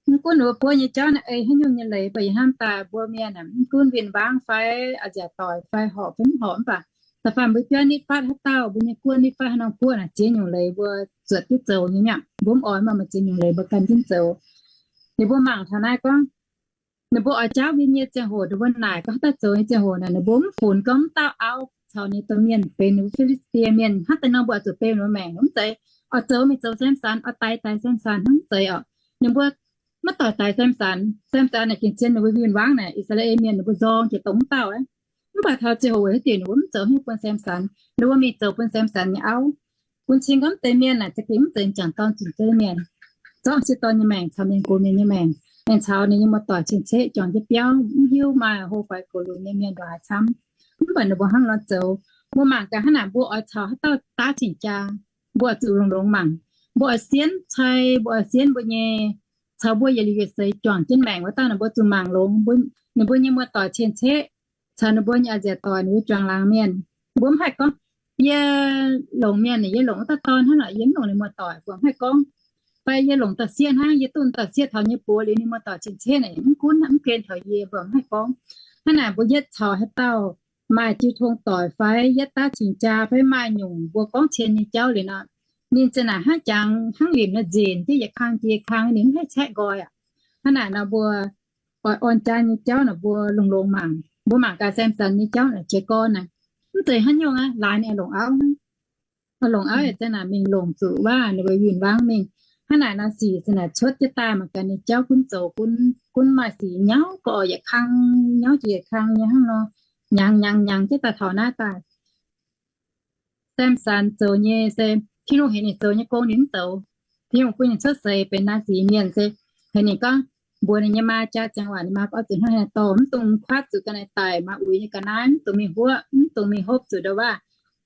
mv gunv ninh mbuo buov nyei jauv naaic ei haaix nyungc nyei leiz, mv baac yie hnamv daaih mbuo mienh aeqv, mv gunv win-wangv fai a'nziaauc doic fai horpc fai mv horpc, mv baac da'faanh mbuo biauv nitv fatv haaix dauh, mbuo nyei guoqv nitv fatv haaix norm guoqv naaic, ziex nyungc leiz mbuo zuotc jienv zoux nyei aqv. Mbuo mv oix maaih ziex nyungc leiz mbuo gan jienv zoux. Ninh mbuo mangc taux naaiv gorngv, ninh mbuo oix jaauv win nyei ziangh hoc, ninh mbuo naaic gorngv haaix dauh zoux nyei ziangh hoc naaic, ninh mbuo mv funx gorngv mv dauh auv caux ninh domh mienh benx ninh mbuo Fi^li^saa^die Mienh. Hnangv deix nor mbuo oix zuqc beu ninh mbuo maengc, mv zeiz oix zoux mingh zoux Samson, oix daix daix Samson hnangv, mv zeiz oc. Ninh mbuo maiv doic daix Samson. Samson naaic gengh zien ninh mbuo win-wangv naaic, I^saa^laa^en Mienh ninh mbuo nzorng jiex dongh mv dauh aqv. Mv baac taux ziangh hoc wuov deix ninh mbuo mv zoux haaix nyungc bun Samson. Ninh mbuo mingh zoux bun Samson nyei auv. Bun cing gorngv deix mienh naaic za'gengh mv zeiz m'jangc dorn zunc Ziouv mienh, zorqv m'sieqv dorn nyei maengc caux mienh gox mienh nyei maengc, aengx caux ninh nyei muoz-doic cien-ceqv juangc jienv biauv, mv hiuv maaih hlo fai gox lunx nyei mienh ndongc haaix camv. Mv baac ninh mbuo hnangv nor zoux. Mbuo mangc gaax hnangv naaic, mbuo oix caux haaix dauh daav cing-jaa, mbuo oix zuqc longx-longx mangc. Mbuo oix sienv cai, mbuo oix sienv mbuo nyei, caux mbuo yietc liuz yietc seix juangc jienv maengc wuov dauh, ninh mbuo zuqc mangc longx. Ninh mbuo nyei muoz-doic cien-ceqv caux ninh mbuo nyei a'nziaauc doic, ninh mbuo juangc laangz mienh. Mbuo mv haih gorngv, yie longc mienh naaic, yie longc wuov dauh dorn hnangv naaic, yie mv longc ninh muoz-doic, mbuo mv haih gorngv. Fai yie longc dauh sieqv hnangv, yie duqv dauh sieqv taux nyei buoz liuz ninh muoz-doic cien-ceqv naaic mv gunv, mv gen taux yie, mbuo mv haih gorngv. Hnangv naaic mbuo yietv caux haaix dauh maaih jiu tong doic fai yietv daav cing-jaa fai maaih nyungc mbuo gorngv cien nyei jauv liuz nor, ninh ziouc naaic hnangv jangx hnangv limc nor nzenc jienv yietc kang jiex kang, ninh mv haih caeqv nqoi aqv. Hnangv naaic nor mbuo oix orn jaa nyei jauv naaic mbuo longx-longx mangc. Mbuo mangc gaax Samson nyei jauv naaic jiez gorn naaic, mv zeiz haaix nyungc aqv, laaix ninh longc auv hnangv. Longc auv yaac ziang naaic mingh longc zuqc waac ninh mbuo win-wangv mingh. Hnangv naaic nor sic ziang naaic cuotv jienv daaih mangc gaax ninh jauv gunv zoux gunv, gunv maaih sic nyauv gorx yietc kang, nyauv jiex yietc kang nyei hnangv nor, hnyangx hnyangx hnyangx jienv daaih taux naaiv daaih. Samson zoux nyei se Tin-Hungh heuc ninh zoux nyei gong ninh mv zoux. Tin-Hungh bun ninh cuotv seix benx naaiv sic mienh se heuc ninh gorngv, mbuox ninh nyei maa jaa ziangx waac, ninh maa gorngv zuqc hnangv haaix nor dorh, mv dungx kuaatv zuqc ga'naaiv daic, maa uix nyei ga'naaiv, mv dungx mingh huoqv, mv dungx mingh hopv zuqc ndau waac,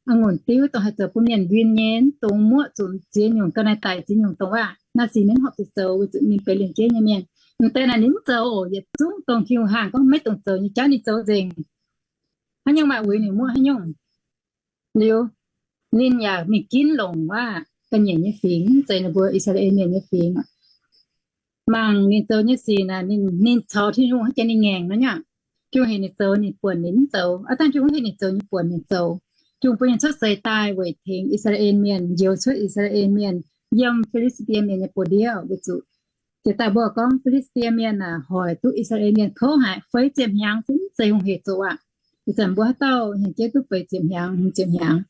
a'ngunc diuv dongh haih zoux bun mienh win nyei, mv dungx muoqv zuqc ziex nyungc ga'naaiv daic, ziex nyungc dongh waac. Naaiv sic ninh mv horpc zuqc zoux weic zuqc ninh benx lingc jeiv nyei mienh. M'deix naaic ninh mv zoux oc, yietc zungv dongh Tin-Hungh hangh gorngv maiv dungx zoux nyei jauv ninh zoux nzengc. Haaix nyungc maaih uix ninh muoqv haaix nyungc. Liuz, ninh yaac mingh ginv longc waac ga'nyiec nyei fingx, mv zeiz ninh mbuo I^saa^laa^en Mienh nyei fingx. Mangc ninh zoux nyei sic naaic, ninh caux Tin-Hungh hnangv jiex ninh ngaengc nor nyei aqv. Tin-Hungh heuc ninh zoux ninh buonc ninh mv zoux, aav dangh Tin-Hungh heuc ninh zoux nyei buonc ninh zoux. Tin-Hungh bun ninh cuotv seix daaih weic tengx I^saa^laa^en Mienh, njoux cuotv I^saa^laa^en Mienh yiem Fi^li^saa^die Mienh nyei buoz-ndiev weic zuqc jiex daaih mbuo gorngv Fi^li^saa^die Mienh naaic hoic duqv I^saa^laa^en Mienh kouv haic, feix ziepc hnyangx, mv zeiz hungh heic zoqc aqv. Ih zanc mbuo haaix dauh hnyangx-jeiv duqv feix ziepc hnyangx, hmz ziepc hnyangx.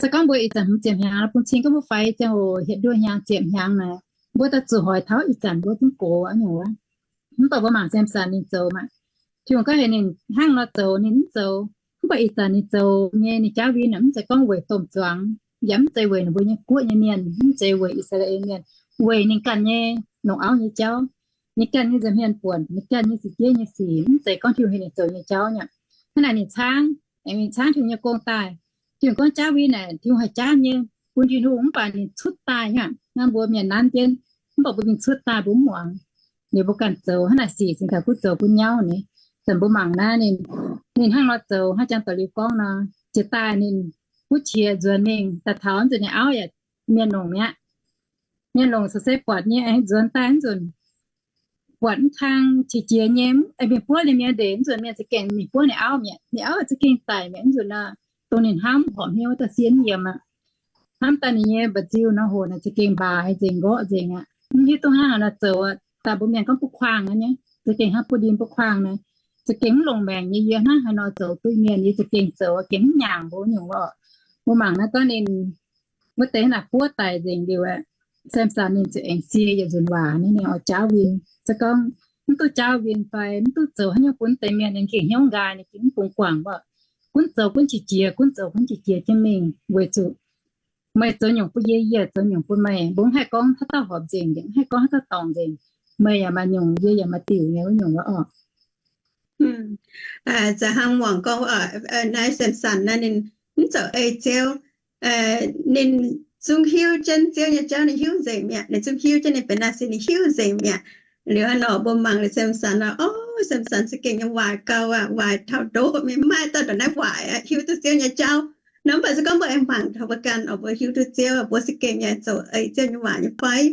Se gorngv mbuo ih zanc hmz ziepc hnyangx, bun cing gorngv mbuo faix ziangh hoc hietc nduoh hnyangx ziepc hnyangx naaic, mbuo daaih zuqc hoic taux ih zanc mbuo zungv gox aqv nyungc wuov. Mv baac mbuo mangc Samson ninh zoux maah. Tin-Hungh gorngv heuc ninh hnangv nor zoux ninh mv zoux. Mv baac ih zanc ninh zoux nyei ninh jauv win naaic mv zeiz gorngv weic domh zuangx, yaac mv zeiz weic ninh mbuo nyei guoqv nyei mienh, mv zeiz weic I^saa^laa^en Mienh, weic ninh ganh nyei longc auv nyei jauv, ninh ganh nyei nza'hmien buonc, ninh ganh nyei za'gengh nyei sic, mv zeiz gorngv Tin-Hungh heuc ninh zoux nyei jauv nyei aqv. Hnangv naaic ninh caangv, aengx ninh caangv Tin-Hungh nyei gong daaih. Tin-Hungh gorngv jauv win naaic, Tin-Hungh haih jauv nyei, bun Tin-Hungh, mv baac ninh cuotv daaih nyei aqv. Hnangv mbuo mienh nanv jienv, mv baac mbuo mingh cuotv daaih mbuo mv muangx. Liuz mbuo ganh zoux hnangv naaic sic cingx daaih kuv zoux bun nyauv ni. Zanc mbuo mangc naaiv ninh, ninh hnangv nor zoux hnangv jangx doic liuz gorngv nor, jiex daaih ninh kuv qiex nzuonx mingh daaih taux nzunc ninh auv yaac mienh longc mi'aqv. Mienh longc se buatc nyei aengx nzuonx daaih nzunc buatc mv kang qiex jiez nyei, aengx mingh buov ninh mienh ndeic nzunc mienh za'gengh mingh buov ninh auv mi'aqv. Ninh auv za'gengh daic mi'aqv nzunc nor, dongh ninh hnamv horpc hnyouv wuov dauh sieqv mv yiem aqv. Hnamv daaih ninh nyei mba'nziu nor hoc naaic za'gengh mbaaix nzengc nqorqv nzengc aqv. Mv hiuv duqv hnangv haaix nor zoux, daaih mbuo mienh gorngv butv kuaangh nyei, za'gengh hnangv butv ndin butv kuaangh naaic, za'gengh mv longc maengc nyei yie hnangv haaix nor zoux duqv mienh, yie za'gengh zoux gengh mv nyaangc mbuo nyungc lorqc. Mbuo mangc naaiv gorngv ninh wuov deix naaic buov daic nzengc liuz aeqv, Samson ninh ziouc aengx sie yietc nzunc waac, ninh oix jaauv win. Se gorngv mv duqv jaauv win fai mv duqv zoux haaix nyungc bun deix mienh, ninh gengh hnyouv nqaai, ninh gengh mv bungx guangc wuov. Gunv zoux gunv qiex jiez, gunv zoux gunv qiex jiez jienv mingh weic zuqc meih zoux nyungc bun yie, yie zoux nyungc bun meih. Mbuo mv haih gorngv haaix dauh horpc nzengc, mv haih gorngv haaix dauh dorngc nzengc. Meih yaac maaih nyungc, yie yaac maaih diuc nyei wuov nyungc wuov orqc. Za'gengh hnangv muangx gorngv naaiv Samson naaiv ninh mv zoux ei Ziouv, ninh zungv hiuv jienv Ziouv nyei jauv, ninh hiuv nzengc mi'aqv. Ninh zungv hiuv jienv ninh benx naaiv sin, ninh hiuv nzengc mi'aqv. Liuz hnangv nor mbuo mangc liuz Samson nor, o, Samson za'gengh nyei waaic gau aqv, waaic taux ndoqv, mienh maiv maaih dauh ndongc naaiv waaic aqv, hiuv duqv Ziouv nyei jauv. Nor mv baac se gorngv mbuo aengx mangc taux mbuo ganh, o, mbuo hiuv duqv Ziouv, mbuo za'gengh nyei zoux eix Ziouv nyei waac nyei fai?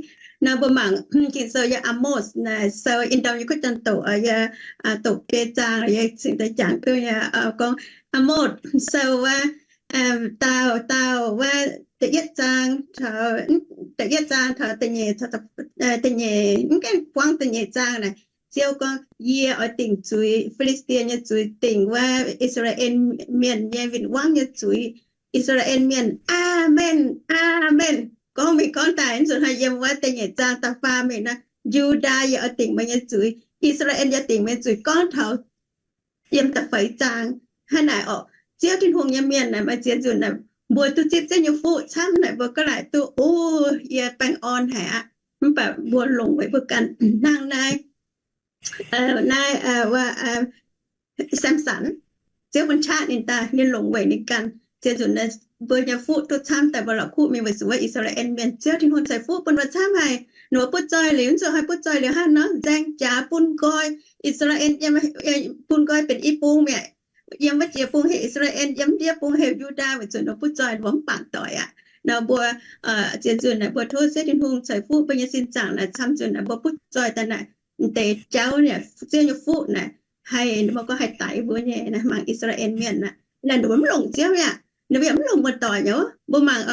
Nor mbuo mangc Ging-Sou yiem Amos naaic, sou in ndau nyei kuv janx doqc, yiem doqc biei zaang, yie cingx daaih jangx duqv nyei, gorngv Amos sou wuov, dauh, dauh wuov da'yietv zaang, da'yietv zaang taux da'nyeic, da'nyeic, mv gaengh buangv da'nyeic zaang naaic, Ziouv gorngv, Yie oix dingc zuiz, Fi^li^saa^die nyei zuiz, dingc wuov I^saa^laa^en Mienh nyei win-wangv nyei zuiz. I^saa^laa^en Mienh, Aamen, Aamen, gorngv mingh gorngv daaih, mv zuqc hnoi yiem wuov da'nyeic zaang da'faam mingh nor, Yu^ndaa yie oix dingc meih nyei zuiz, I^saa^laa^en yie dingc meih nyei zuiz, gorngv taux yiem da'feix zaang. Hnangv naaic orqc, Ziouv Tin-Hungh nyei mienh naaic maaih ziex nzunc naaic, mbuo duqv zipv Ziouv nyei fuqv camv naaic, mbuo gaav laaic duqv, o, yie baengh orn haic aqv. Mv baac mbuo longc weic mbuo ganh hnangv naaiv, naaiv Samson, Ziouv bun qaqv ninh daaih, ninh longc weic ninh ganh. Ziex nzunc mbuo nyei fuqv duqv camv daaih, mbuo la'kuqv mingh weic zuqc wuov I^saa^laa^en Mienh, Ziouv Tin-Hungh ceix fuqv bun mbuo camv haic. Ninh mbuo butv zoih liuz, mv zuqc haih butv zoih liuz hnangv nor, nzaeng jaax bun nqoi I^saa^laa^en, bun nqoi benx i bung mi'aqv. Yiem wuov jiex bung heuc I^saa^laa^en, yiem ndiev bung heuc Yu^ndaa, weic zuqc ninh mbuo butv zoih, ninh mbuo mv bangc doic aqv. Nor mbuo ziex nzunc naaic mbuo tov Ziouv Tin-Hungh ceix fuqv mbuo nyei sin zaangc naaic, camv nzunc naaic mbuo butv zoih daaih naaic, deix jauv naaic, Ziouv nyei fuqv naaic, haih mbuo gorngv haih daix mbuo nyei, mangc I^saa^laa^en Mienh aqv, ninh mbuo mv longc Ziouv aqv. Ninh mbuo yaac mv longc muoz-doic nyei. Mbuo mangc,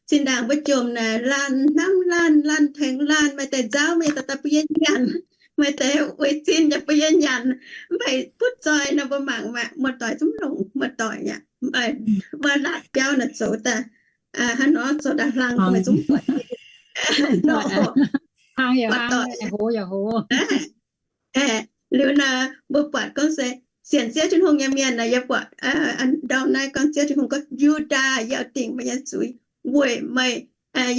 cin-ndaangc mbuo jomc naaic, laanh hnamv laanh, laanh tengx laanh, maaih deix nzauv, maaih deix dorh daaih bun yie nyanc, maaih deix weic zinh yaac bun yie nyanc. Mv baac butv zoih nor mbuo mangc, muoz-doic zungv mv longc muoz-doic aqv. Wuov laatc biauv naaic zoux daaih, hnangv nor zoux daaih hlang, meih zungv buatc, hlang yaac hlang, hoz yaac hoz. Liuz naaic mbuo buatc gorngv se sienx Ziouv Tin-Hungh nyei mienh naaic, yie buatc ndorm naaiv gorngv Ziouv Tin-Hungh gorngv, Yu^ndaa, yie oix dingc meih nyei zuiz weic meih,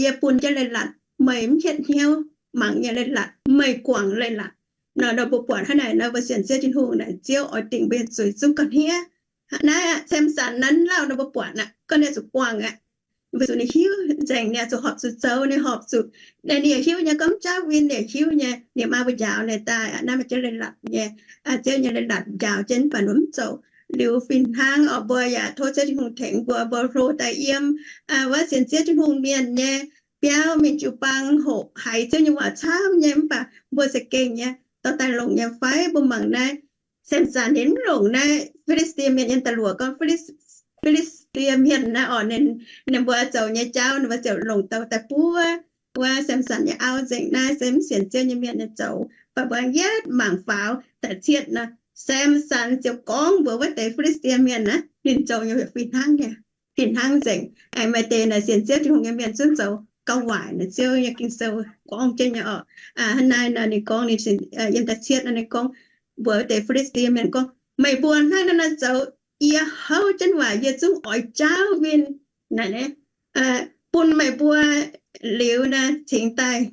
yie bun jienv leiz-latc meih mv hietv hnyouv mangc nyei leiz-latc, meih guangc leiz-latc. Nor mbuo buatc hnangv naaic nor, mbuo sienx Ziouv Tin-Hungh naaic, Ziouv oix dingc mbuo nyei zuiz zungv gauh hniev. Naaiv Samson naaiv lauh nor mbuo buatc aqv, gorngv ninh zuqc guangc aqv. Weic zuqc ninh hiuv nzengc, ninh zuqc horpc zuqc zoux, ninh horpc zuqc, ninh yaac hiuv nyei, gorngv jaauv win ninh hiuv nyei, ninh maa mbuo njaaux ninh daaih aqv. Naaiv maaih jienv leiz-latc nyei, Ziouv nyei leiz-latc njaaux jienv, mv baac ninh mv zoux. Liuz fih hnangv orqc, mbuo yaac tov Ziouv Tin-Hungh tengx mbuo, mbuo hlo daaih yiem wuov sienx Ziouv Tin-Hungh mienh nyei biauv mingh jiu-baang hoqc haiz Ziouv nyei waac camv nyei, mv baac mbuo za'gengh nyei dorh daaih longc nyei fai? Mbuo mangc naaiv, Samson ninh mv longc naaiv Fi^li^saa^die Mienh nyei da'luoqc gorngv, Fi^li^saa^die Mienh naaiv orqc, ninh, ninh mbuo zoux nyei jauv ninh mbuo ziouc longc douh daaih buov wuov Samson nyei auv nzengc. Naaiv se mv sienx Ziouv nyei mienh nyei zoux. Mv baac mbuo yietv mangc faaux da'cietv nor, Samson ziouc gorngv mbuox wuov deix Fi^li^saa^die Mienh naaiv ninh zoux nyei fih hnangv nyei, fih hnangv nzengc. Aengx maaih deix naaic sienx Ziouv Tin-Hungh nyei mienh zungv zoux gauh waaic naaic, Ziouv nyei Ging-Sou gorngv jienv nyei orqc. Hnangv naaiv nor ninh gorngv, ninh yiem da'cietv nor ninh gorngv mbuox wuov deix Fi^li^saa^die Mienh gorngv, meih mbuo hnangv naaiv nor zoux, yie houv jienv waac yie zungv oix jaauv win naaic, bun meih mbuo liuz naaic cingx daaih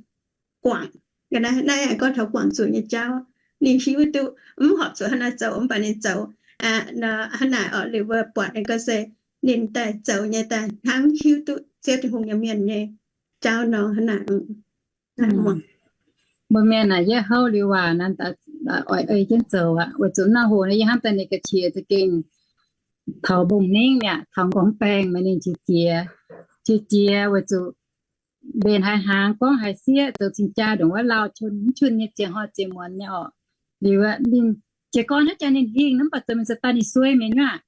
guangc. Naaiv aengx gorngv taux guangc zuqc nyei jauv. Ninh hiuv duqv mv horpc zuqc hnangv naaiv zoux, mv baac ninh zoux hnangv naaic orqc. Liuz mbuo buatc ninh gorngv se ninh daaih zoux nyei daaih hnangv hiuv duqv Ziouv Tin-Hungh nyei mienh nyei jauv nor hnangv naaic. Mbuo mienh naaic yietv houv liuz waac naaic, oix ei jienv zoux aqv. Weic zuqc naaiv hoc naaiv yie hnamv daaih ninh ga'qiex za'gengh taux mbong-ningv mi'aqv, taux nqorngv baengh maaih ninh qiex jiez, qiex jiez weic zuqc mbenc haaix hnaangx gorngv haaix sieqv zoux cing-jaa ndongc wuov lauh qun mv qun nyei ziangh hnoi ziangh muonz nyei orqc. Liuz ninh jiez gorn hnangv jaa ninh hingh nor, mv baac zoux mingh zoux daaih ninh suei mienh aqv.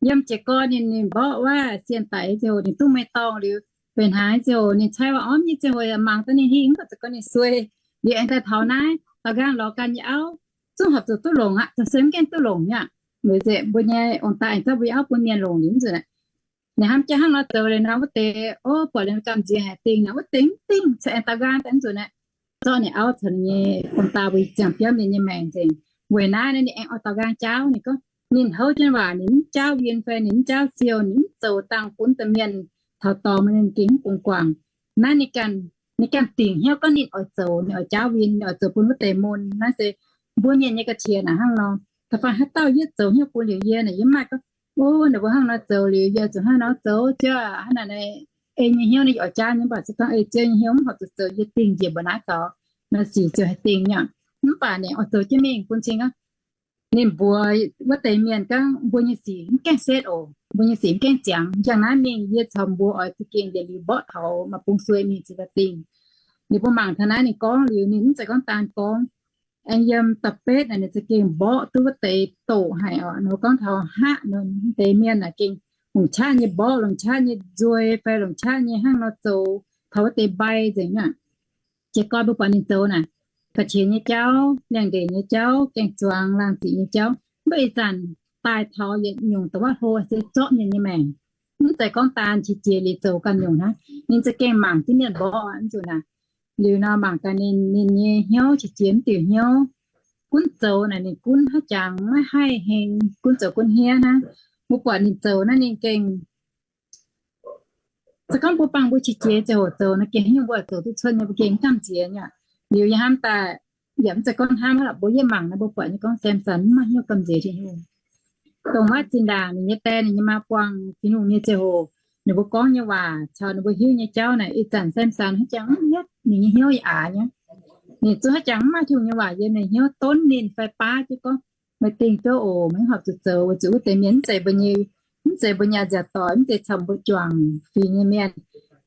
Yiem jiez gorn ninh, ninh mborqv wuov sienh daic ziangh hoc ninh duqv mei dorngh liuz, mbenc haaix ziangh hoc ninh caaiv waac ormv nyei ziangh hoc yaac mangc daaih ninh hingh, mv baac zoux gorn ninh suei. Liuz aengx daaih taux naaiv, daaux nqaang lorz ganh nyei auv, zungv horpc zuqc duqv longc aqv, zoux se mv gaengh duqv longc nyei aqv. Weic zuqc mbuo nyei ong-taaix aengx zorqv mbuo nyei auv bun mienh longc liuz, mv zuqc naaic ninh hnamv jaa hnangv nor zoux liuz nor, wuov deix, o, buatc liuz gamh nziex haic dingh nor, wuov deix mv dingh, cingx aengx daaux nqaang daaih mv zuqc naaic, zorqv ninh auv caux ninh nyei ong-taaix mbuo ziangh biauv mienh nyei maengc nzengc. Weic naaiv ninh aengx oix daaux nqaang jaauv, ninh gorngv ninh houv jienv waac, ninh mv jaauv win fai ninh mv jaauv siou, ninh mv zoux dangh bun deix mienh taux dorngx, ninh gengh mv bungx guangc. Naaiv ninh ganh, ninh ganh dingc hnyouv gorngv ninh oix zoux, ninh oix jaauv win, ninh oix zoux bun wuov deix mun. Naaiv se mbuo mienh nyei ga'qiex naaic hnangv nor. Da'faanh haaix dauh yie zoux hnyouv bun liuz yie naaic, yie mv maaih gorngv, Ov, ninh mbuo hnangv nor zoux liuz, yie zuqc hnangv nor zoux. Ziouv hnangv naaic, ei nyei hnyouv naaiv yaac oix jaav nyei, mv baac se gorngv ei Ziouv nyei hnyouv mv horpc zuqc zoux, yie dingh njiec mbuo naaiv gaux, nor sic ziouc haih dingh nyei. Mv baac ninh oix zoux jienv mingh bun cing aqv. Ninh mbuox wuov deix mienh gorngv, mbuo nyei sic mv gaengh setv oc, mbuo nyei sic mv gaengh ziangx. Njang naaiv mingh yie caux mbuo oix za'gengh yietc liuz mborqv taux maaih bung suei mingh ziouc daaih dingh. Ninh mbuo mangc taux naaiv ninh gorngv liuz, ninh mv zeiz gorngv daan gorngv. Aengx yiem da'betv naaic ninh za'gengh mborqv duqv wuov deix doqc haic oc. Ninh mbuo gorngv taux haqv nor, deix mienh naaic gengh longc qaqv nyei mborqv, longc qaqv nyei nzuei fai longc qaqv nyei hnangv nor zoux taux wuov deix mbai nzengc aqv. Jiez gorn mbuo buatc ninh zoux naaic, ga'qiex nyei jauv, liangx-ndeic nyei jauv, gaeng-zuangx laangh ziqc nyei jauv, mv baac ih zanc daaih taux yietc nyungc da'wuov hlo se zorqv mienh nyei maengc. Mv zeiz gorngv daan qiex jiez liuz zoux ganh nyungc hnangv. Ninh za'gengh mangc jienv mienh mborqv aqv, mv zuqc naaic. Liuz nor mangc gaax ninh, ninh nyei hnyouv qiex jiez mv diuc hnyouv. Gunv zoux naaic ninh gunv haaix jangx maiv haih heng, gunv zoux gunv hniev hnangv. Mbuo buatc ninh zoux naaiv ninh gengh se gorngv mbuo bangc mbuo qiex jiez ziangh hoc zoux naaiv gengh haaix nyungc mbuo zoux duqv cuotv nyei, mbuo gengh mv gamh nziex nyei. Liuz yie hnamv daaih, yaac mv zeiz gorngv hnamv aqv, mbuo yietv mangc naaiv mbuo buatc nyei gorngv Samson mv maaih hnyouv gamh nziex Tin-Hungh. Dongh maiv zinh ndaangc ninh nyei die ninh nyei maa buangh Tin-Hungh nyei ziangh hoc, ninh mbuo gorngv nyei waac caux ninh mbuo hiuv nyei jauv naaic, ih zanc Samson haaix jangx mv hietv ninh nyei hnyouv yaac aax nyei. Ninh zungv haaix jangx mv maaih Tin-Hungh nyei waac yiem ninh hnyouv, donv ninh fai baav jienv gorngv, meih dingh duqv oc, meih mv horpc zuqc zoux, weic zuqc wuov deix mienh mv zeiz mbuo nyei, mv zeiz mbuo nyei nziaauc doic, mv zeiz caux mbuo juangc fingx nyei mienh.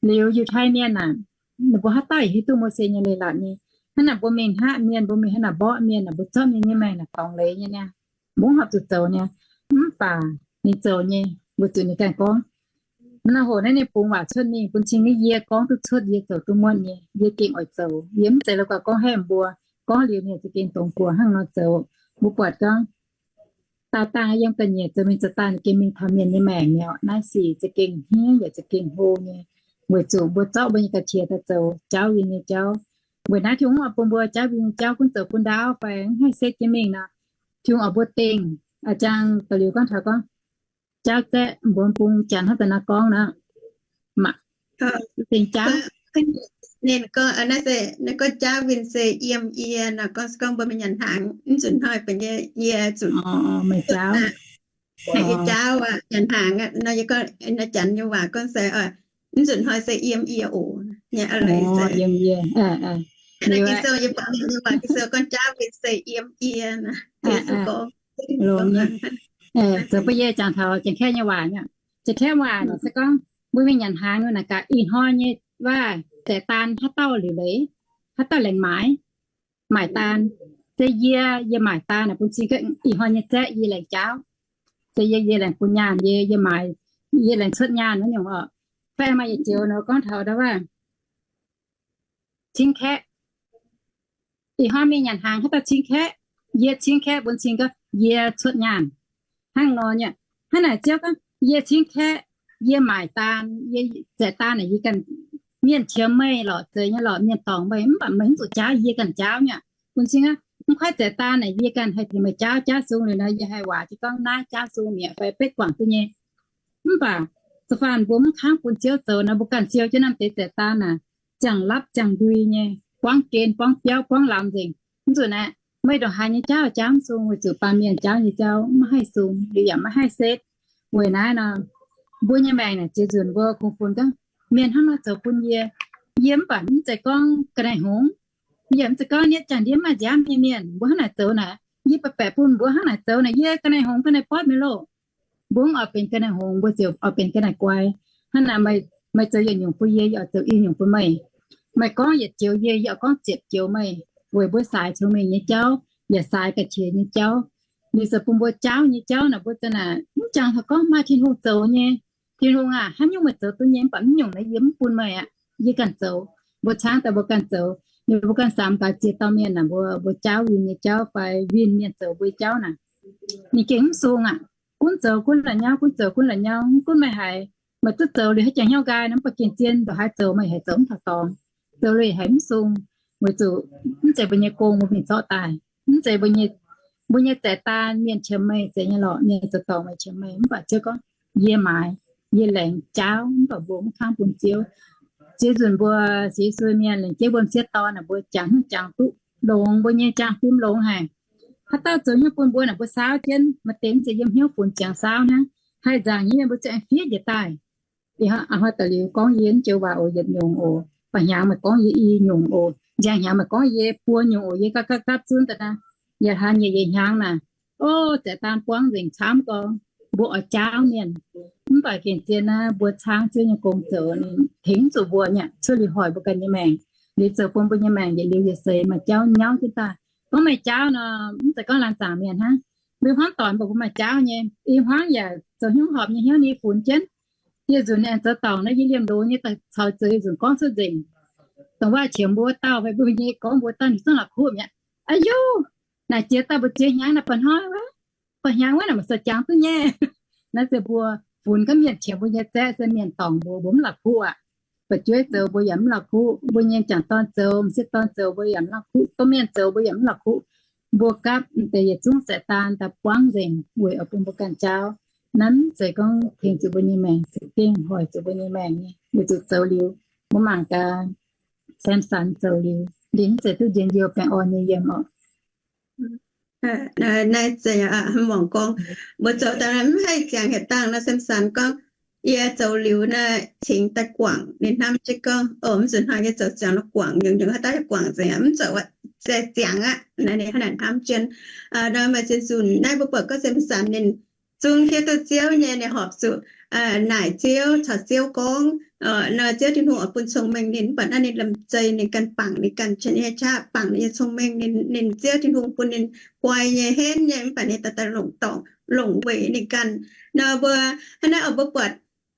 Liuz Yiutai mienh aah, ninh mbuo haaix dauh yaac hiuv duqv Mose nyei leiz-latc nyei. Hnangv naaic mbuo mingh hngaqv mienh, mbuo mingh hnangv naaic mborqv mienh aah, mbuo zorqv mienh nyei maengc naaic dorngx leiz nyei niaa. Mbuo mv horpc zuqc zoux niaa. Mv baac ninh zoux nyei, weic zuqc ninh ganh gorngv. Naaiv hoc naaiv ninh bungx waac cuotv mingh bun cing naaiv yie gorngv duqv cuotv, yie zoux duqv muonv nyei, yie gengh oix zoux. Yie mv zeiz la'guaih gorngv haeqv mbuo, gorngv liuz ninh za'gengh dongz guoqv hnangv nor zoux. Mbuo buatc gorngv daauh dangh yiem ga'nyiec zoux mingh zoux daaih gengh mingh taux mienh nyei maengc mi'aqv. Naaiv sic za'gengh hniev yaac za'gengh hlo nyei, weic zuqc mbuo zorqv mbuo nyei ga'qiex daaih zoux jaauv win nyei jauv. Weic naaiv Tin-Hungh oix bun mbuo jaauv win nyei jauv gunv zoux bun ndaauv fai mv haih setv jienv mingh nor, Tin-Hungh oix mbuo dingh. A'jang da'liuz gorngv taux gorngv jaauv zaeqv, mbuo bung Janx hnangv daaih nor gorngv nor, dingh jaauv. Ninh gorngv, naaiv gorngv jaauv win se yiem yie nor, gorngv se gorngv mbuo mingh nyanc hnaangx, mv zuqc hnoi benx yie, yie zuqc meih jaauv. Yie jaauv aqv, nyanc hnaangx aqv nor, yie gorngv naaiv Janx nyei waac gorngv se, mv zuqc hnoi se yiem yie oc. Yiem yie. Naaiv Ging-Sou yie buatc nyei waac Ging-Sou gorngv jaauv win se yiem yie nor. Zoux bun yie jangx taux Janx-Kaeqv nyei waac, Janx-Kaeqv waac naaic se gorngv mbuo mingh nyanc hnaangx naaic gaax ih hnoi nyei waac zaeqc daan haaix dauh liuc leiz, haaix dauh laengz maaiz, maaic daan. Se yie, yie maaic daan naaic bun cing ih hnoi nyei zaeqv yie laengz jaauv. Se yie, yie laengz bun nyaanh, yie, yie maaic, yie laengz cuotv nyaanh wuov nyungc oc. Fai maaih yietc joux nor gorngv taux ndau wuov cingv kaeqv. Ih hnoi mingh nyanc hnaangx haaix dauh cingv kaeqv, yie cingv kaeqv bun cing gorngv yie cuotv nyaanh. Hnangv nor nyei. Hnangv naaic Ziouv gorngv yie cingv kaeqv, yie maaic daan, yie zaeqc daan naaic yie ganh, mienh qiemx meih lorqc, zeiz nyei lorqc, mienh dorngc meih, mv baac meih mv zuqc jaauv, yie ganh jaauv nyei. Bun cing aqv, mv kuaaiv zaeqc daan naaic yie ganh haih tengx meih jaauv, jaauv sung liuz nor yie haih waac jienv gorngv naaiv jaauv sung mi'aqv fai betv guangc duqv nyei. Mv baac da'faanh mbuo mv kangv bun Ziouv zoux nor, mbuo ganh siou jienv norm deix zaeqc daan naaic, ziangh lapv ziangh ndui nyei, buangv gen buangv biauv buangv lamz nzengc. Mv zuqc naaic, meih ndongc haaix nyei jaauv, jaauv mv sung, weic zuqc baamh mienh jaauv nyei jauv maiv haih sung, liuz yaac maiv haih setv. Weic naaiv nor, mbuo nyei maengc naaic ziex nzunc mbuo kungx funx gorngv, mienh hnangv nor zoux bun yie, yie mv baac mv zeiz gorngv ga'naaiv hngongx, yie mv zeiz gorngv nietv jangx ndiev maaih nziaamv nyei mienh, mbuo hnangv naaic zoux naaic, yie baeqc baeqc bun mbuo hnangv naaic zoux naaic, yie ga'naaiv hngongx ga'naaiv bortv mi'aqv loh. Mbuo mv oix benx ga'naaiv hngongx, mbuo ziouc oix benx ga'naaiv guai. Hnangv naaic, meih zoux yietc nyungc bun yie, yie oix zoux i nyungc bun meih. Meih gorngv yietc joux yie, yie oix gorngv ziepc joux meih, weic mbuo saaix cong mengh nyei jauv, yaac saaix ga'qiex nyei jauv. Ninh zoux bun mbuo jaauv nyei jauv naaic, mbuo za'naaic mv jangx taux gorngv maaih Tin-Hungh zoux nyei. Tin-Hungh aah, haaix nyungc meih zoux duqv nyei, mv baac mv nyungc naaiv yie mv bun meih aqv. Yie ganh zoux. Mbuo caangv daaih mbuo ganh zoux. Ninh mbuo ganh samx gaax ziex dauh mienh naaic, mbuo, mbuo jaauv win nyei jauv fai win mienh zoux mbuo nyei jauv naaic, ninh gengh mv sung aqv. Gunv zoux gunv la'nyauv, gunv zoux gunv la'nyauv, mv gunv meih haiz meih duqv zoux liuz haaix jangx hnyouv nqaai nor, mv baac gengh zien ndongc haaix zoux meih haiz zoux mv taux dorngx. Zoux liuz haiz mv sung, weic zuqc mv zeiz mbuo nyei gong, mbuo mingh zorqv daaih. Mv zeiz mbuo nyei, mbuo nyei zaeqc daan mienh qiemx meih zeiz nyei lorqc, mienh zoux dorngc meih qiemx meih, mv baac Ziouv gorngv, yie maaiz, yie laengz jaauv, mv baac mbuo mv kangv bun Ziouv. Ziex nzunc mbuo sienx Yesu mienh laengz jeiv mbuo m'sieqv dorn naaic, mbuo jangx haaix jangx duqv longx, mbuo nyei jangx fim longx haic. Haaix dauh zoux hnyouv bun mbuo naaic, mbuo saauv jienv, maaih deix mv zeiz yiem hnyouv funx ziangx saauv hnangv. Haih nzaangc nyei mienh mbuo ziouc aengx fiev njiec daaih. Ih hnoi daaih liuz gorngv yie mv joux waac oc, yietc nyungc oc. Ba'hnyangx meih gorngv yie i nyungc oc. Nziang hnyangx meih gorngv yie buo nyungc oc. Yie gapv gapv gapv zunv daaih naaiv, yietc hlaax nyeic yietc hnyangx naaic, o, zaeqv daan buangv nzengc camv gorngv mbuo oix jaauv mienh. Mv baac gengh zien naaiv mbuo caangv Ziouv nyei gong zoux, ninh tengx zuqc mbuo nyei, cuotv liuz hoic mbuo ganh nyei maengc, liuz zoux bun mbuo nyei maengc yietc liuz yietc seix maaih jauv nyauv jienv daaih. Gorngv meih jaauv nor, mv zeiz gorngv laanh zaangc mienh hnangv. Mbuo hmuangv doic mv baac mbuo maaih jaauv nyei. Ih hmuangv yaac zoux hnyouv horpc nyei hnyouv ni funx jienv. Yie nzunc aengx zoux dorngc naaiv, yie liemh loz nyei daaih caux zoux, yie nzunc gorngv cuotv nzengc. Dongh waac qiex mbuo dauh fai mbuo nyei gorngv mbuo dauh ninh zungv la'kuqv mi'aqv. Aa yo, naaic jiex daaih mbu'ziex hnyangx naaic, ba'hnoi wuov, ba'hnyangx wuov naaic maaih sou jangx duqv nyei. Naaiv se mbuo funx gaav mienh qiex mbuo nyei zaeqv, se mienh dorngc mbuo, mbuo mv la'kuqv aqv. Fu'jueiv zoux mbuo yaac mv la'kuqv, mbuo nyei m'jangc dorn zoux, m'sieqv dorn zoux mbuo yaac mv la'kuqv, domh mienh zoux mbuo yaac mv la'kuqv. Mbuo gapv deix yietc zungv zaeqv daan daaih buangv nzengc weic oix bun mbuo ganh jaauv. Naaiv mv zeiz gorngv tengx zuqc mbuo nyei maengc, se gengh hoic zuqc mbuo nyei maengc nyei. Weic zuqc zoux liuz, mbuo mangc gaax, Samson zoux liuz, ninh mv zeiz duqv njien-youh baengh orn nyei yiem oc. Naaiv zeiz muangx gorngv, mbuo zoux daaih mv haih ziangx haaix dangh nor, Samson gorngv, yie zoux liuz naaic cingx daaih guangc. Ninh hnamv jienv gorngv, o, mv zuqc hnoi yie zoux ziangx nor guangc, nyungc-nyungc haaix dauh yaac guangc nzengc, mv zoux ziangx aqv. Naaiv ninh hnamv jienv. Nor maaih ziex nzunc naaiv mbuo buatc gorngv Samson ninh zungv hiuv duqv Ziouv nyei, ninh horpc zuqc naaic Ziouv, caux Ziouv gorngv, nor Ziouv Tin-Hungh oix bun cong-mengh ninh, mv baac naaiv ninh liemh zeih ninh ganh bangc ninh ganh nyei qaqv, bangc ninh nyei cong-mengh, ninh, ninh Ziouv Tin-Hungh bun ninh guai nyei, henv nyei, mv baac ninh daaih daaih longc dorngc, longc weic ninh ganh. Nor mbuo hnangv naaiv oc, mbuo buatc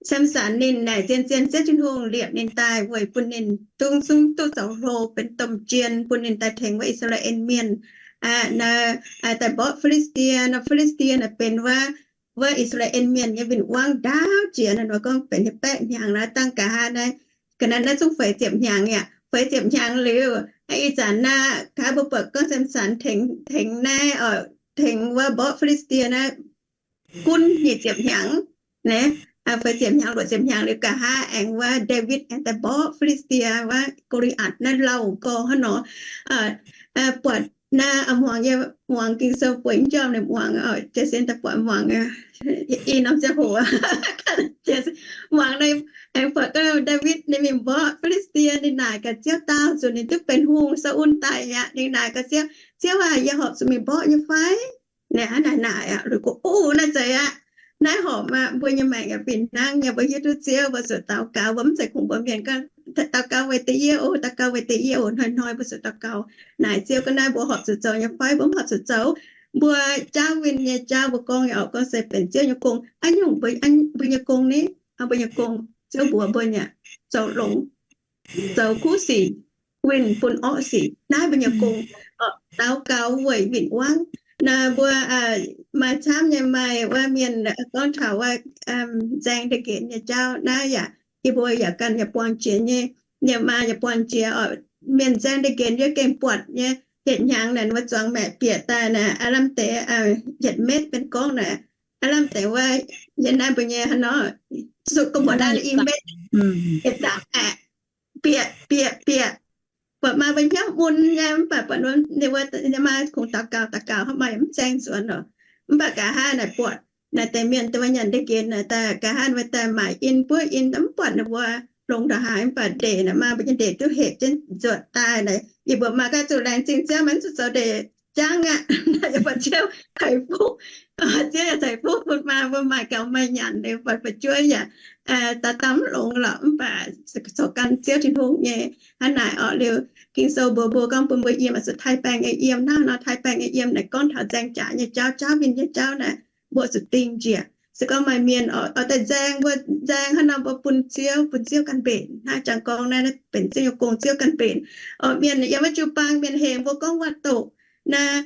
Samson ninh naaic zien-zien Ziouv Tin-Hungh liepc ninh daaih weic bun ninh dungx zungv duqv zoux hlo benx domh jien bun ninh daaih tengx wuov I^saa^laa^en Mienh, daaih mborqv Fi^li^saa^die. Nor Fi^li^saa^die naaic benx wuov, wuov I^saa^laa^en Mienh nyei win-wangv ndaauv jiex naaic, nor gorngv benx nyei baeqv hnyangx naaiv dangh nqa'haav naaiv, ga'naaiv naaiv zungv feix ziepc hnyangx aqv, feix ziepc hnyangx liuz, ih zanc naaiv ga'haav mbuo buatc gorngv Samson tengx, tengx naaiv, tengx wuov mborqv Fi^li^saa^die naaiv gunv nyic ziepc hnyangx, naaiv, feix ziepc hnyangx, luoqc ziepc hnyangx liuz, nqa'haav aengx wuov Ndaawitv aengx daaih mborqv Fi^li^saa^die wuov Go^li^atc naaiv lauh gorx hnangv nor. Buatc naaiv muangx, yie muangx Ging-Sou bueix mv njormh ninh muangx, jiex sin daaih buatc muangx i norm ziangh hoc, muangx naaiv, aengx buatc gorngv Ndaawitv ninh mingh mborqv Fi^li^saa^die, ninh naaic gaax Ziouv, daauh nzunc ninh duqv benx hungh, Saa^un daic aqv. Ninh naaic gaax Ziouv, Ziouv aac, yie horpc zuqc mingh mborqv nyei fai? Naaic hnangv naaic naaic aqv. Liuz gorngv, o, naaiv zeiz aqv. Naaiv horpc aqv. Mbuo nyei maengc yaac fih hnangv nyei, mbuo hiuv duqv Ziouv, mbuo zuqc daux gaux, mbuo mv zeiz kungx mbuox mienh gorngv, daux gaux weic deix yie oc, daux gaux weic deix yie oc. Hnoi-hnoi mbuo zuqc daux gaux naaic Ziouv gorngv naaiv mbuo horpc zuqc zoux nyei fai mbuo mv horpc zuqc zoux. Mbuo jaauv win nyei, jaauv mbuo gorngv nyei oc, gorngv se benx Ziouv nyei gong. A'nyungc mbuo, mbuo nyei gong ni, mbuo nyei gong, Ziouv mbuox mbuo nyei, zoux longx, zoux kuv sic, win bun orqv sic. Naaiv mbuo nyei gong, daux gaux weic win-wangv. Naaiv mbuo maaih camv nyei, maaih wuov mienh gorngv taux wuov nzaeng ndie-nqenx nyei jauv naaiv yaac, yie mbuo yaac ganh yaac buangh jiex nyei. Yie maa yaac buangh jiex oc. Mienh nzaeng ndie-nqenx yie gengh buatc nyei. Yietc hnyangx naaic wuov zuangx maeqc bieqc daaih naaic, aav lamh deix yietc metv, benx gorngv naaic, aav lamh deix wuov, yie naaiv mbuo nyei hnangv nor, zuqc gorngv mbuox naaiv i metv, yietc zaqc aeqv, bieqc bieqc bieqc. Buatc maa mbuo hnyouv mun nyei, mv baac buatc ninh wuov, yie maa kungx daux gaux daux gaux hnangv, maa yaac mv zaeng nzuonx oc. Mv baac nqa'haav naaic buatc naaic deix mienh dongh wuov nyanc ndie-nqenx naaic daaih, nqa'haav wuov daaih maaic in buov in, mv buatc ninh mbuo longx ndongc haaix, mv baac ndeic naaic maa mbuo nyei ndeic duqv hepc jienv nzuonx daaih naaic, yie mbuox maa gaax zuqc laengz zingh Ziouv, maiv zuqc zoux ndeic jangv aqv. Yaac buatc Ziouv ceix fuqv, Ziouv yaac ceix fuqv bun maa mbuo maaih gaux maaih nyanc liuz, buatc fu'jueiv yaac daaih daaih mv longx lorqc, mv baac zoux gan Ziouv Tin-Hungh nyei. Hnangv naaic orqc, liuz Ging-Sou mbuox mbuo gorngv bun mbuo yiem oix zuqc taaih baengh nyei yiem. Hnangv nor taaih baengh nyei yiem naaic gorngv taux nzaeng jaax nyei jauv, jaauv win nyei jauv naaic, mbuo zuqc dingh njiec. Se gorngv maaih mienh oix daaih nzaeng, mbuo nzaeng hnangv nor mbuo bun Ziouv, bun Ziouv ganh mbenc. Hnangv jangx gorngv naaiv benx Ziouv nyei gong, Ziouv ganh mbenc. Oc, mienh yiem wuov jiu-baang mienh hemx mbuo gorngv waac-doqc naaic,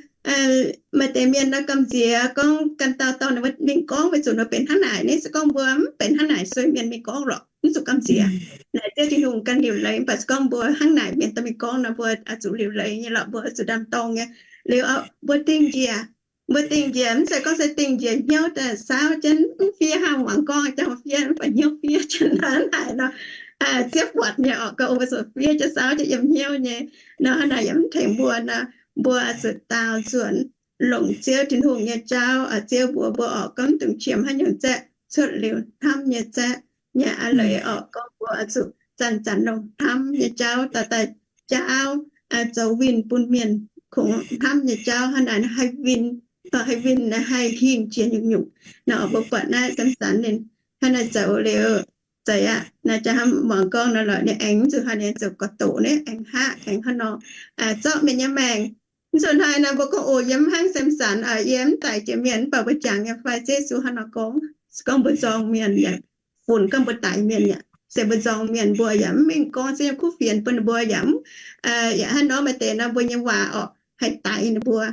maaih deix mienh nor gamh nziex gorngv ganh dauh dorh ninh mingh gorngv, weic zuqc ninh benx hnangv naaic. Naaiv se gorngv mbuo mv benx hnangv naaic, sueih mienh mingh gorngv lorqc, mv zuqc gamh nziex. Naaic Ziouv Tin-Hungh ganh liuc leiz, mv baac se gorngv mbuo hnangv naaic mienh dorh mingh gorngv nor, mbuo oix zuqc liuc leiz nyei lorqc, mbuo oix zuqc ndaam-dorng nyei. Liuz mbuo dingh njiec, mbuo dingh njiec, mv zeiz gorngv se dingh njiec hnyouv daaih saauv jienv mv fiev hnangv muangx gorngv jangx fiev, mv baac hnyouv fiev jienv hnangv naaic nor, Ziouv buatc nyei oc, gorngv mbuo zuqc fiev jienv saauv jienv yiem hnyouv nyei nor, hnangv naaic yaac mv tengx mbuo nor, mbuo zuqc daaux nzuonx longc Ziouv Tin-Hungh nyei jauv. Ziouv mbuox mbuo oc, gorngv mv dungx qiemx haaix nyungc zaeqv, cuotv liuz hnamv nyei zaeqv nyei a'leiz orqc. Gorngv mbuo oix zuqc zanc-zanc longc hnamv nyei jauv daaih, daaih jaauv, zoux winh bun mienh kungx hnamv nyei jauv hnangv naaic haih winh, haih winh, haih hingh jiex nyungc-nyungc nor. Mbuo buatc naaiv Samson ninh hnangv naaiv zoux liuz, zeiz aqv. Naaiv jaax hnamv muangx gorngv nor lorqc, ninh aengx mv zuqc haaix nyungc, zoux gorx-doqc naaiv aengx hngaqv, aengx hnangv nor zorqv mienh nyei maengc. Nzunc hnoi naaiv mbuo gorngv, o, yie mv hnangv Samson, yie mv daic jiex mienh, mv baac mbuo jangx nyei fai Ziouv Yesu hnangv nor gorngv, se gorngv mbuo nzorng mienh yaac funx gorngv mbuo daix mienh yaac se mbuo nzorng mienh, mbuo yaac mv mingh gorngv se kuv fienx bun ninh mbuo yaac mv, yaac hnangv nor maaih deix nor mbuo nyei waac orqc haih daix ninh mbuo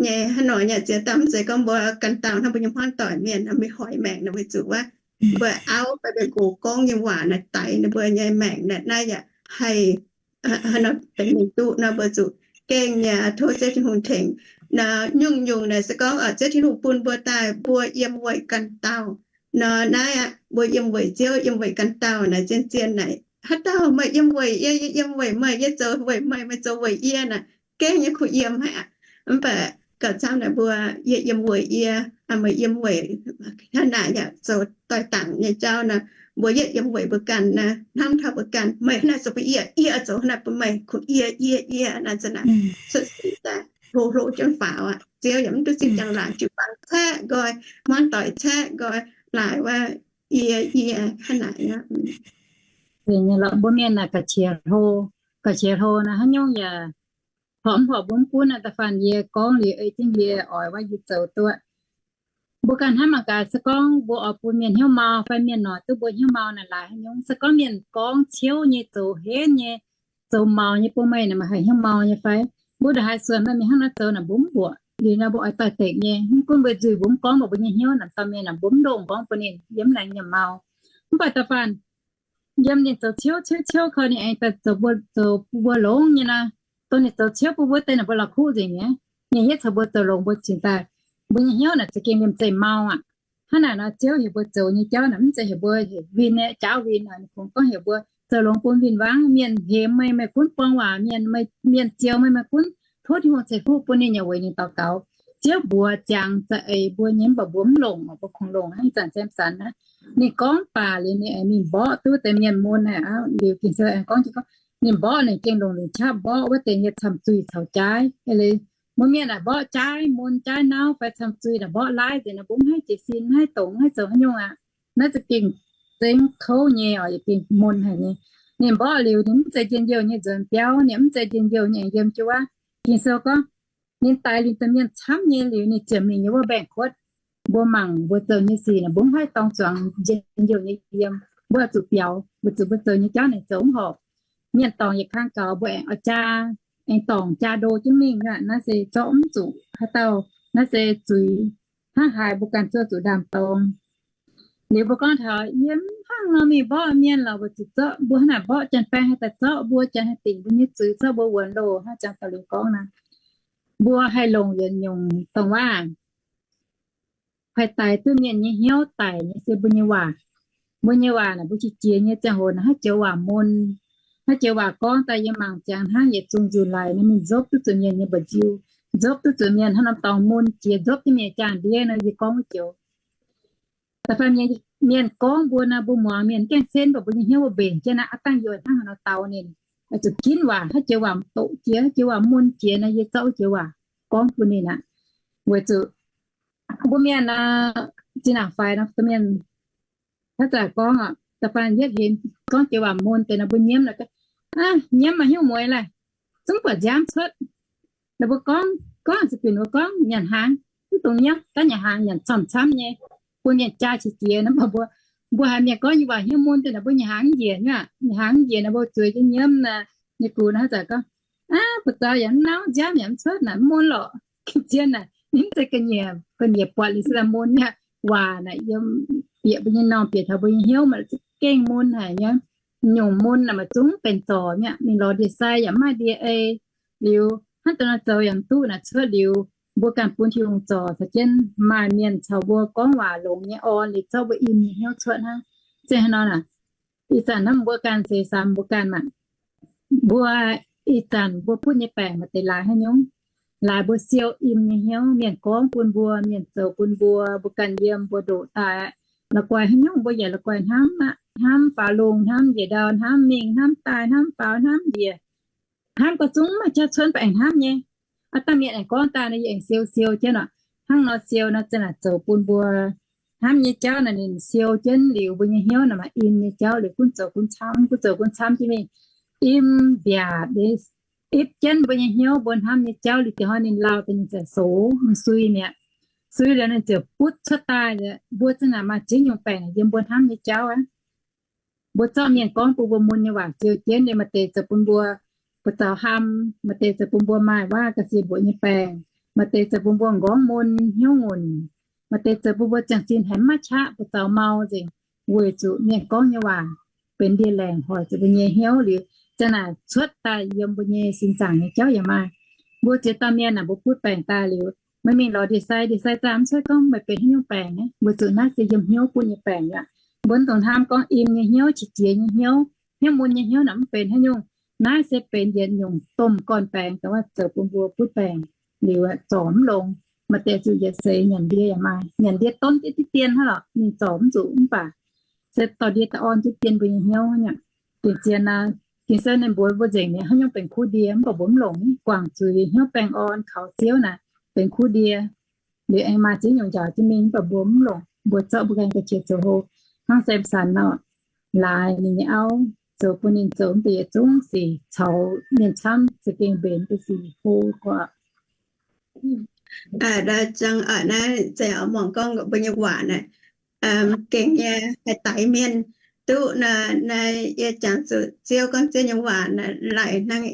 nyei. Hnangv nor yaac ziex dauh mv zeiz gorngv mbuo ganh dauh hnangv, mbuo nyei hmuangv doic mienh mingh hoic maengc nor, weic zuqc wuov mbuo auv fai mbuo nqox gorngv nyei waac naaic daix ninh mbuo nyei maengc naaic, naaiv yaac haih hnangv nor benx mingh duqv nor, mbuo zuqc gengh nyei tov Ziouv Tin-Hungh tengx. Nyungc-nyungc naaic se gorngv Ziouv Tin-Hungh bun mbuo daaih, mbuo yiem weic ganh dauh nor, naaiv aqv, mbuo yiem weic Ziouv, yiem weic ganh dauh naaic, zien-zien naaic, haaix dauh meih yiem weic yie, yie yiem weic meih, yie zoux weic meih, meih zoux weic yie naaic, gengh nyei kuh yiem haic aqv. Mv baac gauh camv naaic mbuo, yie yiem weic yie, meih yiem weic, hnangv naaic yaac zoux doix-dangc nyei jauv nor. Mbuo yietv yiem weic mbuo ganh naaic, hnamv taux mbuo ganh, meih hnangv naaic zoux bun yie, yie zoux hnangv naaic bun meih, kuh yie, yie, yie naaic, za'naaic cuotv sic daaih hlo hlo jienv faaux aqv. Ziouv yaac mv duqv zipv jangx laangc jiu-baang caeqv nqoi, hmuangv doic caeqv nqoi, laaix wuov yie, yie hnangv naaic aqv. Mbuo mienh naaic ga'qiex hlo, ga'qiex hlo naaic hnangv nyungc yaac horpc mv horpc mbuo mv gunv naaic, da'faanh yie gorngv liuz ei jienv yie oix wuov yie zoux duqv. Mbuo ganh hnamv mangc gaax, se gorngv mbuo oix bun mienh hnyouv mau fai mienh noic duqv mbuo hnyouv mau naaic laaix haaix nyungc? Se gorngv mienh gorngv ciouv nyei, zoux henv nyei, zoux maux nyei bun meih naaic, meih haih hnyouv mau nyei fai? Mbuo ndongc haaix suonc meih mingh hnangv naaiv zoux naaic mbuo mv mbuoqc. Liuz nor mbuo oix doix-dekc nyei, mv gunv mbuo nzuih mbuo mv gorngv, mbuo nyei hnyouv naaic dauh mienh naaic mbuo mv ndongh gorngv bun ninh yiem mv laengz nyiemc mau. Mv baac da'faanh yiem ninh zoux ciouv ciouv ciouv koi ninh aengx daaih zoux mbuo, zoux bun mbuo longx nyei nor. Dongh ninh zoux ciouv bun mbuo deix naaic mbuo la'kuqv nzengc nyei. Ninh hietv caux mbuo zoux longx mbuo cingx daaih, mbuo nyei hnyouv naaic za'gengh liemh zeih mau aqv. Hnangv naaic nor Ziouv heuc mbuo zoux nyei jauv naaic mv zeiz heuc mbuo heuc winh nyei, jaauv winh naaic. Ninh kungx gorngv heuc mbuo zoux longx bun win wangv. Mienh hemx meih, meih gunv buang waac mienh, mienh zioux meih, meih gunv tov Tin-Hungh ceix fuqv bun ninh, yaac weic ninh daux gaux. Ziouv mbuox ziangx za'eix mbuo nyei, mv baac mbuo mv longc, mbuo kungx longc hnangv ih zanc Samson naaiv. Ninh gorngv baac liuz ninh aengx mingh mborqv duqv deix mienh mun naaic aqv. Liuz Ging-Sou aengx gorngv, gorngv ninh mborqv, ninh gengh longc lingc qaqv mborqv wuov deix nyei camh zuih caux jaaiv. Mbuo mienh naaic mborqv jaaiv mun jaaiv nauv fai camh zuih naaic mborqv laiv nzengc nor, mbuo mv haih jiez sin, mv haih dongz, mv haih zoux haaix nyungc aqv. Naaiv za'gengh zengv kouv nyei oc, za'gengh mun haic nyei. Ninh mborqv liuz ninh mv zeiz njien-youh nyei nzuonx biauv, ninh mv zeiz njien-youh nyei aengx yiem jienv wuov. Ging-Sou gorngv, ninh daix ninh domh mienh camv nyei liuz, ninh ziepc mingh nyei wuov mbaengx-kuotv. Mbuo mangc mbuo zoux nyei sic naaic, mbuo mv haih dorng zuangx njien-youh nyei yiem. Mbuo zuqc biaux, mbuo zuqc, mbuo zoux nyei jauv naaic zoux mv horpc. Mienh dorngc yietc kang gaux, mbuo aengx oix jaa, aengx dorngc jaa ndo jienv mingh aqv. Naaiv se zorqv mv zuqc haaix dauh. Naaiv se zuiz hnangv haaix mbuo ganh zuov zuqc ndaam-dorng. Liuz mbuo gorngv taux yie mv hnangv nor mingh mborqv mienh lorqc, mbuo zuqc zorqv, mbuo hnangv naaic mborqv janx-baeng haih daaih zorqv mbuo, janx haih dingc mbuo nyei zuiz, zorqv mbuo wuonx loh hnangv jangx daaih liuz gorngv naaic. Mbuo haih longc yietc nyungc dongh waac haih daix duqv mienh nyei hnyouv daic nyei se mbuo nyei waac. Mbuo nyei waac naaic mbuo qiex jiez nyei ziangh hoc naaic haaix joux waac mun, haaix joux waac gorngv daaih yie mangc ziangx hnangv yietc zungh nzunc laaix nor mingh nzopv duqv zuqc mienh nyei mba'nziu, nzopv duqv zuqc mienh hnangv norm dorngx mun jiex, nzopv jienv mienh jaang-ndiev nor yie gorngv wuov joux. Da'faanh mienh gorngv mbuo nor mbuo muangx mienh gaengh sen, mv baac mbuo nyei hnyouv mbuo mbenc jienv naaiv, aav dangh yie hnangv haaix nor daux ninh. Zuqc ginv waac, haaix joux waac doqc jiex, haaix joux waac mun jiex nor yie zorqv wuov joux waac gorngv bun ninh aqv. Weic zuqc mbuo mienh zinh ndaangc faix nor, mienh haaix zanc gorngv, da'faanh yietv hemx gorngv joux waac mun deix nor mbuo nyiemv, nyiemv maaih hnyouv mueiz laeh, zungv buatc nziaamv cuotv. Nor mbuo gorngv, gorngv se bun mbuo gorngv nyanc hnaangx, mv dungx nyiemv, daav nyanc hnaangx nyanc camv-camv nyei, bun mienh jaa qiex jiez nor. Mv baac mbuo, mbuo haiz mienh gorngv nyei waac hnyouv mun deix naaic mbuo nyanc hnaangx mv njiec nyei aqv. Nyanc hnaangx mv njiec nor mbuo zueiz jienv nyiemv naaic. Nyei gux naaic haaix zanc gorngv, aav, buoz-zaux yaac mv nauv, nziaamv yaac mv cuotv naaic, mv mun lorqc. Zien naaic ninh mv zeiz ga'nyiec, ga'nyiec buatc liuz se daaih mun nyei. Waac naaic yiem bieqc mbuo nyei m'normh, bieqc taux mbuo nyei hnyouv maaih za'gengh mun haic nyei. Nyungc mun naaic maaih zungv benx zorc nyei aqv. Mingh lorz ndie-sai yaac mv maaih ndie ei. Liuz hnangv dongh nor zoux yaac mv duqv naaic, cuotv liuz mbuo ganh bun Tin-Hungh zorc caux jienv maaih mienh caux mbuo gorngv waac longx nyei orn liuz zorqv mbuo im nyei hnyouv cuotv hnangv. Zeiz haaix nor naaic, ih zanc hnamv mbuo ganh seix samx mbuo ganh maah, mbuo ih zanc mbuo butv nyei baengc maaih deix laaix haaix nyungc? Laaix mbuo siou im nyei hnyouv, mienh gorngv bun mbuo, mienh zoux bun mbuo, mbuo ganh yiem mbuo ndoqc daaih aqv. la'guaih haaix nyungc mbuo yaac la'guaih hnamv aqv. Hnamv faaux lungh, hnamv njiec ndau, hnamv mingh, hnamv daaih, hnamv faaux, hnamv njiec, hnamv gauh zungv maaih jauv cuotv mv baac aengx hnamv nyei. Aav dangh mienh aengx gorngv daaih nor yie aengx siou siou jienv oc. Hnangv nor siou nor za'naaic zoux bun mbuo hnamv nyei jauv naaic ninh siou jienv liuz mbuo nyei hnyouv naaic maaih im nyei jauv liuz gunv zoux gunv camv, gunv zoux gunv camv jienv mingh. Im mbiaatc ipv jienv mbuo nyei hnyouv, mbuo hnamv nyei jauv liuz diex hnoi ninh lauh daaih ninh ziouc soux, ninh sui mi'aqv. Sui liuz ninh ziouc butv cuotv daaih. Mbuo za'naaic maaih ziex nyungc baengc yiem mbuo hnamv nyei jauv aqv. Mbuo zorqv mienh gorngv bun mbuo mun nyei waac siou jienv liuz maaih deix zoux bun mbuo buoz zaux ham, maaih deix zoux bun mbuo maaih waac ga'sie mbuoqc nyei baengc, maaih deix zoux bun mbuo m'nqorngv mun hnyouv ngunc, maaih deix zoux bun mbuo ziangh sin haiz mv maaih qaqv buoz zaux mau nzengc, weic zuqc mienh gorngv nyei waac benx ndie-laengc hoic zuqc mbuo nyei hnyouv liuz, za'naaic cuotv daaih yiem mbuo nyei sin zaangc nyei jauv yaac maaih. Mbuo ziex dauh mienh naaic mbuo butv baengc daaih liuz, meih mingh lorz ndie-sai, ndie-sai zaah mv cuotv gorngv meih benx haaix nyungc baengc aqv, weic zuqc naaiv se yiem hnyouv butv nyei baengc aqv. Mbuo mv dungx hnamv gorngv im nyei hnyouv, qiex jiez nyei hnyouv, hnyouv mun nyei hnyouv naaic mv benx haaix nyungc. Naaiv se benx yietc nyungc domh gorn-baengx, dongh wuov zoux bun mbuo butv baengc liuz zorc mv longx. Maaih deix zuqc yietc seix nyanc ndie yaac maaih, nyanc ndie donv jienv diqv dien hnangv lorqc, ninh zorc mv zuqc mv baac se dorh ndie daaih orn jienv dien mbuo nyei hnyouv aqv. Gengh zien naaiv, Ging-Sou ninh mbuox mbuo nzengc mi'aqv, haaix nyungc benx kuv ndie, mv baac mbuo mv longc, guangc zuiz hnyouv baengh orn kaux Ziouv naaic benx kuv ndie. Liuz aengx maaih ziex nyungc njaaux jienv mingh, mv baac mbuo mv longc, mbuo zorqv mbuo ganh ga'qiex zoux hlo. Hnangv Samson nor, laaix ninh nyei auv zoux bun ninh zoux mv deix yietc zungv sic caux mienh camv, za'gengh mbenc deix sic hlo gorqv. Aa, naaiv zangc aa, naaiv zeiz oix mangc gorngv mbuo nyei waac naaic, gengh nyei haih daix mienh duqv nor. Naaiv yie jangx zuqc Ziouv gorngv Ziouv nyei waac naaic laic hnangv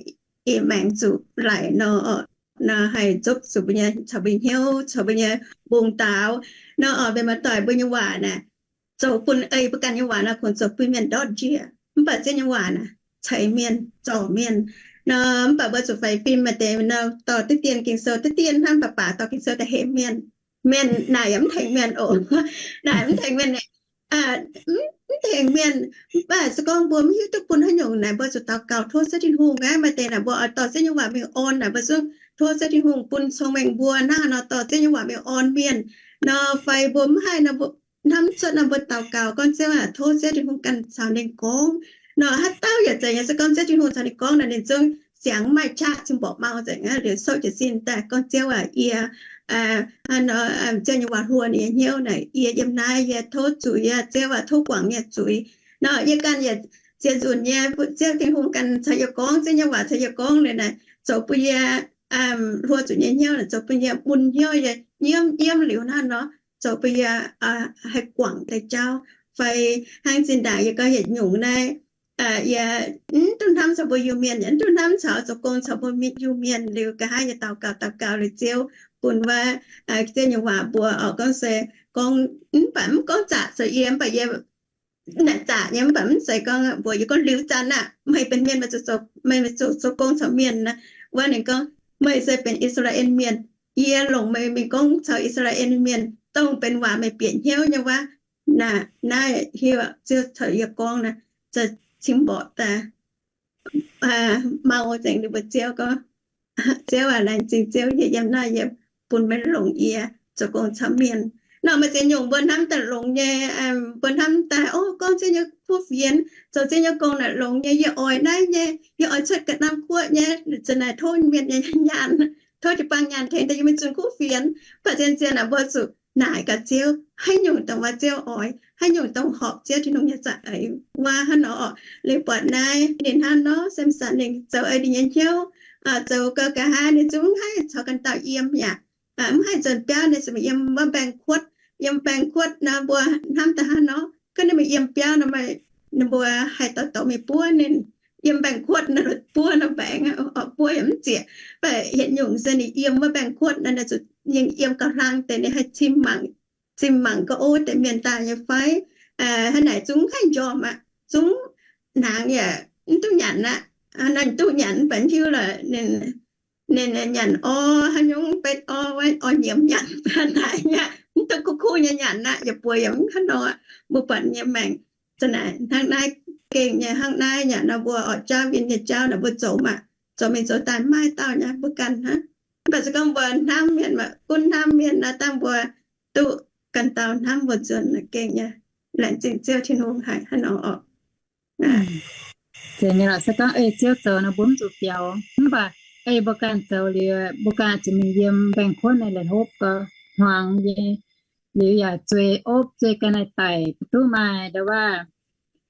ih maengx zuqc laic nor, nor haih zopv zuqc mbuo nyei, caux mbuo nyei hnyouv, caux mbuo nyei mbungv daaux nor. Oc, mienh muoz-doic, mbuo nyei waac naaic zoux bun ei mbuo ganh nyei waac nor kungx zoux bun mienh ndortv njiec. Mv baac Ziouv nyei waac naaic ceix mienh, zorc mienh nor. Mv baac mbuo zuqc faix fim maaih deix nor dorh diqv dien Ging-Sou, diqv dien hnangv baac baac dorh Ging-Sou daaih hemx mienh. Mienh naaic yaac mv tengx mienh oc. Naaic mv tengx mienh, mv tengx mienh. Mv baac se gorngv mbuo mv hiuv duqv bun haaix nyungc naaic, mbuo zuqc daux gaux tov Ziouv Tin-Hungh aqv. Maaih deix naaic mbuo oix dorh Ziouv nyei waac mingh orn naaic, mbuo zungv tov Ziouv Tin-Hungh bun cong-mengh mbuo hnangv nor dorh Ziouv nyei waac mingh orn mienh nor. Fai mbuo mv haih nor, mbuo hnamv cuotv nor, mbuo daux gaux gorngv, Ziouv aac, tov Ziouv Tin-Hungh ganh caux ninh gorngv nor. Haaix dauh yaac zeiz nyei, se gorngv Ziouv Tin-Hungh caux ninh gorngv naaic, ninh zungv siangx mv maaih qaqv, cingx mborqv mau nzengc aqv. Liuz souv jiez sin daaih gorngv, Ziouv aac, yie, aa, nor, Ziouv nyei waac hluo ninh nyei hnyouv naaic, yie yiem naaiv yie tov zuiz aqv, Ziouv aac, tov guangc yie zuiz nor. Yie ganh yaac ziex nzunc nyei, Ziouv Tin-Hungh ganh caux yie gorngv, Ziouv nyei waac caux yie gorngv liuz naaic, zoux bun yie hluo zuqc nyei hnyouv naaic, zoux bun yie mun hnyouv yie yiem yiem liuz hnangv nor, zoux bun yie haih guangc deix jauv. Fai hnangv zinh ndaangc yie gorngv yietc nyungc naaiv, yie mv duqv hnamv caux mbuo Iu-Mienh, yie mv duqv hnamv caux zoux gong caux mbuo Iu-Mienh liuz, nqa'haav yie daux gaux daux gaux liuz, Ziouv bun wuov, Ziouv nyei waac mbuox oc, gorngv se gorngv, mv baac mv gorngv zaqc caux yie, mv baac yie naaic zaqc nyei, mv baac mv zeiz gorngv mbuox yie gorngv liuz zanc aqv, meih benx mienh, meih zuqc zoux gong caux mienh naaic. Wuov ninh gorngv, meih se benx I^saa^laa^en Mienh. Yie longc meih mingh gorngv caux I^saa^laa^en Mienh, dongh benx waac meih bieqc hnyouv nyei wuov. Naaiv, naaiv hiuv Ziouv caux yie gorngv naaic, za'gengh mborqv daaih mau nzengc. Ninh mbuox Ziouv gorngv, Ziouv aac, laengz zingh Ziouv, yie yiem naaiv yie bun meih longc yie zoux gong caux mienh. Nor maaih ziex nyungc mbuo hnamv daaih longx nyei, mbuo hnamv daaih, o, gorngv Ziouv nyei kuv fienx, zoux Ziouv nyei gong naaic longx nyei, yie oix naaiv nyei, yie oix cuotv ga'naaiv guoqv nyei, za'naaic tov mienh nyei nyaanh, tov jiu-baang nyaanh tengx daaih yie mingh zunh kuv fienx. Baac zien-zien naaic mbuo zuqc naaic gaax Ziouv, haaix nyungc dongh wuov Ziouv oix, haaix nyungc dongh horpc Ziouv Tin-Hungh nyei za'eix wuov hnangv nor. Liuz buatc naaiv ninh hnangv nor, Samson ninh zoux ei ninh nyei hnyouv, zoux gau nqa'haav ninh zungv mv haih caux ganh dauh yiem yaac mv haih nzuonx biauv. Ninh ziouc mingh yiem wuov mbaengx-kuotv. Yiem mbaengx-kuotv nor mbuo hnamv daaih hnangv nor, gorngv ninh mingh yiem biauv nor, ninh mbuo haih douz-douz mingh buov ninh. Yiem mbaengx-kuotv nor buov nor mbaengx, buov yaac mv zieqc. Baac yietc nyungc se ninh yiem wuov mbaengx-kuotv nor, ninh zuqc yiem gauh hlang deix, ninh haih zimh mangc, zimh mangc gorngv, o, deix mienh daaih nyei fai, hnangv naaic zungv mv haih njormh aqv, zungv hnaangx yaac mv duqv nyanc aqv. Naaiv duqv nyanc mv baac mv hiuv lorqc, ninh nyanc orv haaix nyungc, betv orv, orv nyiemz nyanc naaic aqv, mv duqv kuv kuv nyei nyanc aqv, yaac buoz yaac mv hnangv nor. Mbuo buatc nyei maengc za'naaic hnangv naaiv gengh nyei, hnangv naaiv yaac nor mbuo oix jauv win nyei jauv naaic mbuo zoux maah, zoux mingh zoux daaih maiv dauh nyei mbuo ganh hnangv. Mv baac se gorngv mbuo hnamv mienh, gunv hnamv mienh naaiv dangh mbuo duqv ganh dauh hnamv mbuo nzuonx gengh nyei. laengz zingh Ziouv Tin-Hungh haic hnangv nor oc. Zeiz nyei lorqc, se gorngv ei Ziouv zoux nor mbuo mv zuqc biaux. Mv baac ei mbuo ganh zoux liuz, mbuo ganh zuqc mingh yiem mbaengx-kuotv naaiv la'hopv gau, hmuangx nyei, liuz yaac zueih opv zueih ga'naaiv daic, duqv maaih ndau waac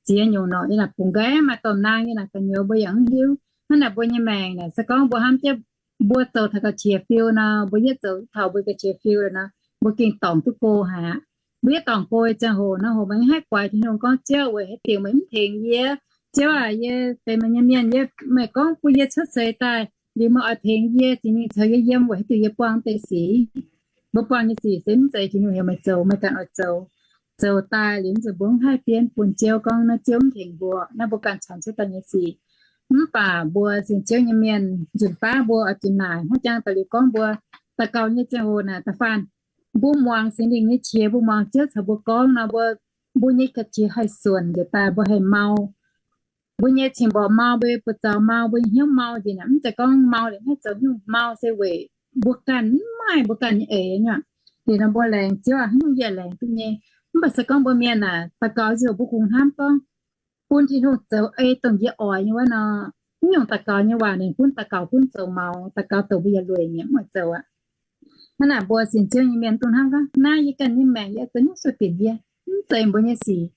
ziex nyungc norqc nyei naaic, bungx nqaeqv maaih domh naang nyei naaic, gu'nyuoz mbuo yaac mv hiuv. Hnangv naaic mbuo nyei maengc naaic, se gorngv mbuo hnamv jienv mbuo zoux taux ga'qiex fiu nor, mbuo yietv zoux taux mbuo ga'qiex fiu nor, mbuo gengh dorngc duqv go haic aqv. Mbuo yietv dorngc go ziangh hoc nor, hoc meih mv haih guaix Tin-Hungh gorngv, Ziouv, weic haaix diuc meih mv tengx yie? Ziouv aac, yie benx meih nyei mienh, yie, meih gorngv bun yie cuotv seix daaih, liuz meih oix tengx yie, cingx mingh caux yie yiem, weic haaix diuc yie buangh wuov deix sic? Mbuo buangh nyei sic se mv zeiz Tin-Hungh heuc meih zoux, meih ganh oix zoux. Zoux daaih liuz mv zeiz mbuo mv haih bienv bun Ziouv gorngv naaiv Ziouv mv tengx mbuo, naaiv mbuo ganh caux Ziouv daaih nyei sic. Mv baac mbuo sienx Ziouv nyei mienh nzunc baav mbuo oix zuqc naaic hnangv jangx daaih liuz gorngv mbuo daux gaux nyei ziangh hoc naaic da'faanh mbuo muangx Singx Lingh nyei qiex, mbuo muangx Ziouv caux mbuo gorngv nor, mbuo, mbuo nyei ga'qiex haih suonc njiec daaih, mbuo haih mau. Mbuo nyei cing-mborqc mau, mbuo nyei buoz-zaux mau, mbuo nyei hnyouv mau njiec naaic, mv zeiz gorngv mau liuz mv haih zoux nyungc. Mau se weic mbuo ganh mv maaih mbuo ganh nyei eix nyei. Liuz nor mbuo laengz Ziouv aac, haaix nyungc yie laengz duqv nyei. Mv baac se gorngv mbuo mienh naaic daux gaux ziouc mbuo kungx hnamv gorngv bun Tin-Hungh zoux ei dongh yie oix nyei wuov nor, mv nyungc daux gaux nyei waac ninh gunv daux gaux gunv zoux maux, daux gaux douc mbuo yaac lueic mi'aqv, mv oix zoux aqv. Hnangv naaic mbuo sienx Ziouv nyei mienh dungx hnamv gorngv, naaiv yie ganh nyei maengc, yie zoux nyungc sueih binc yie, mv zeiz mbuo nyei sic.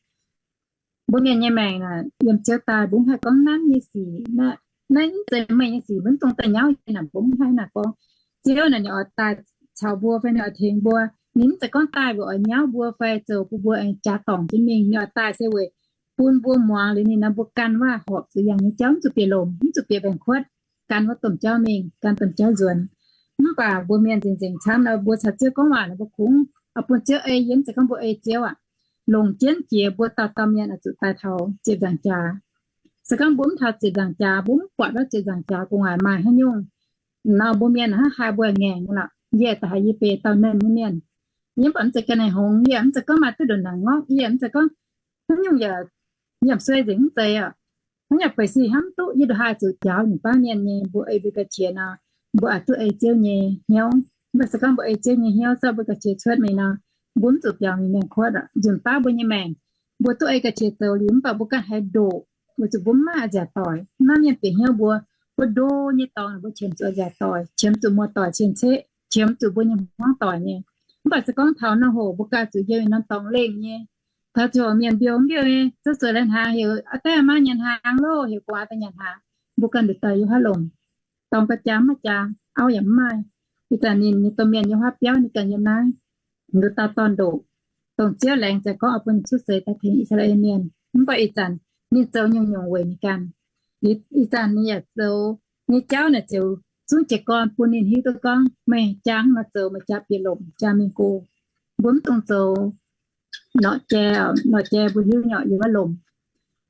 Mbuo mienh nyei maengc naaic, yiem Ziouv daaih mbuo mv haih gorngv nanv nyei sic, naaiv mv zeiz meih nyei sic, mbuo mv dungx daaih nyauv yie naaic, mbuo mv haih naaic gorngv. Ziouv naaic ninh oix daaih caux mbuo fai ninh oix tengx mbuo, ninh mv zeiz gorngv daaih weic oix nyauv mbuo fai zoux bun mbuo aengx jaax dorngc jienv mingh. Ninh oix daaih se weic bun mbuo muangx liuz ninh nor mbuo ganh waac horpc zuqc yangh nyei jauv, mv zuqc bieqc lomc, mv zuqc bieqc mbaengx-kuotv, gan wuov domh jauv mingh, gan domh jauv nzuonx. Mv baac mbuo mienh nzengc-nzengc camv nor, mbuo caux Ziouv gorngv waac nor, mbuo kungx oix bun Ziouv ei yie, mv zeiz gorngv mbuo ei Ziouv aqv. Longc jienv jiex mbuo dauh dauh mienh oix zuqc daaih taux ziepc nzaangc jaax. Se gorngv mbuo mv taux ziepc nzaangc jaax, mbuo mv buatc wuov ziepc nzaangc jaax gu'nguaaic maaih haaix nyungc nor, mbuo mienh haaix haaix mbuo ngaengc nyei lorqc. Yie da'haiz yie benx dauh nernh nyei mienh, yie mv baac mv zeiz ga'naaiv hngongx, yie mv zeiz gorngv maaih duqv ndongc naaic ngorc, yie mv zeiz gorngv haaix nyungc yaac nyiemc suei nzengc, mv zeiz aqv. Hnangv yaac beic sic hnamv duqv yie ndongc haaix zuqc jaaux nyungc baav mienh nyei. Mbuo ei mbuo ga'qiex nor, mbuo oix duqv ei Ziouv nyei hnyouv. Mv baac se gorngv mbuo ei Ziouv nyei hnyouv, zorqv mbuo ga'qiex cuotv mingh nor, mbuo mv zuqc biaux mingh maengx-kuotv aqv. Nzunc baav mbuo nyei maengc, mbuo duqv ei ga'qiex zoux liuz, mv baac mbuo ganh haiz ndoqc, weic zuqc mbuo mv maaih nziaauc doic. Mv maaih mienh bieqc hnyouv mbuo, mbuo ndo nyei dorngx, mbuo qiemx zuqc nziaauc doic, qiemx zuqc muoz-doic cien-ceqv, qiemx zuqc mbuo nyei hmuangv doic nyei. Mv baac se gorngv taux nor hoc mbuo ganh zuqc yiem norm dorngx lengh nyei, taux ziouc mienh mbiouh mv mbiouh nyei, zuov zuqc lai-hnaangx heuc aa daaih maa nyanc hnaangx loh, heuc gu'nguaaz daaih nyanc hnaangx, mbuo ganh nduqc daaih yiem haaix lomc, dorngx ga'jaax maiv jaax, auv yaac mv maaih. Ih zanc ninh, ninh domh mienh yiem haaix biauv, ninh ganh yiem naaiv, nduqc dauh dorn-ndoqc, dongh Ziouv laengz zingh gorngv oix bun ninh cuotv seix daaih tengx I^saa^laa^en Mienh. Mv baac ih zanc ninh zoux nyungc-nyungc weic ninh ganh. Ih zanc ninh yaac zoux nyei jauv naaic ziouc zungv jiez gorn bun ninh hiuv duqv gorngv meih jaa hnangv nor zoux, meih jaa bieqc lomc, jaa mingh go. Mbuo mv dungx zoux norqc jai, norqc jai mbuo hiuv nyei yiem wuov lomc.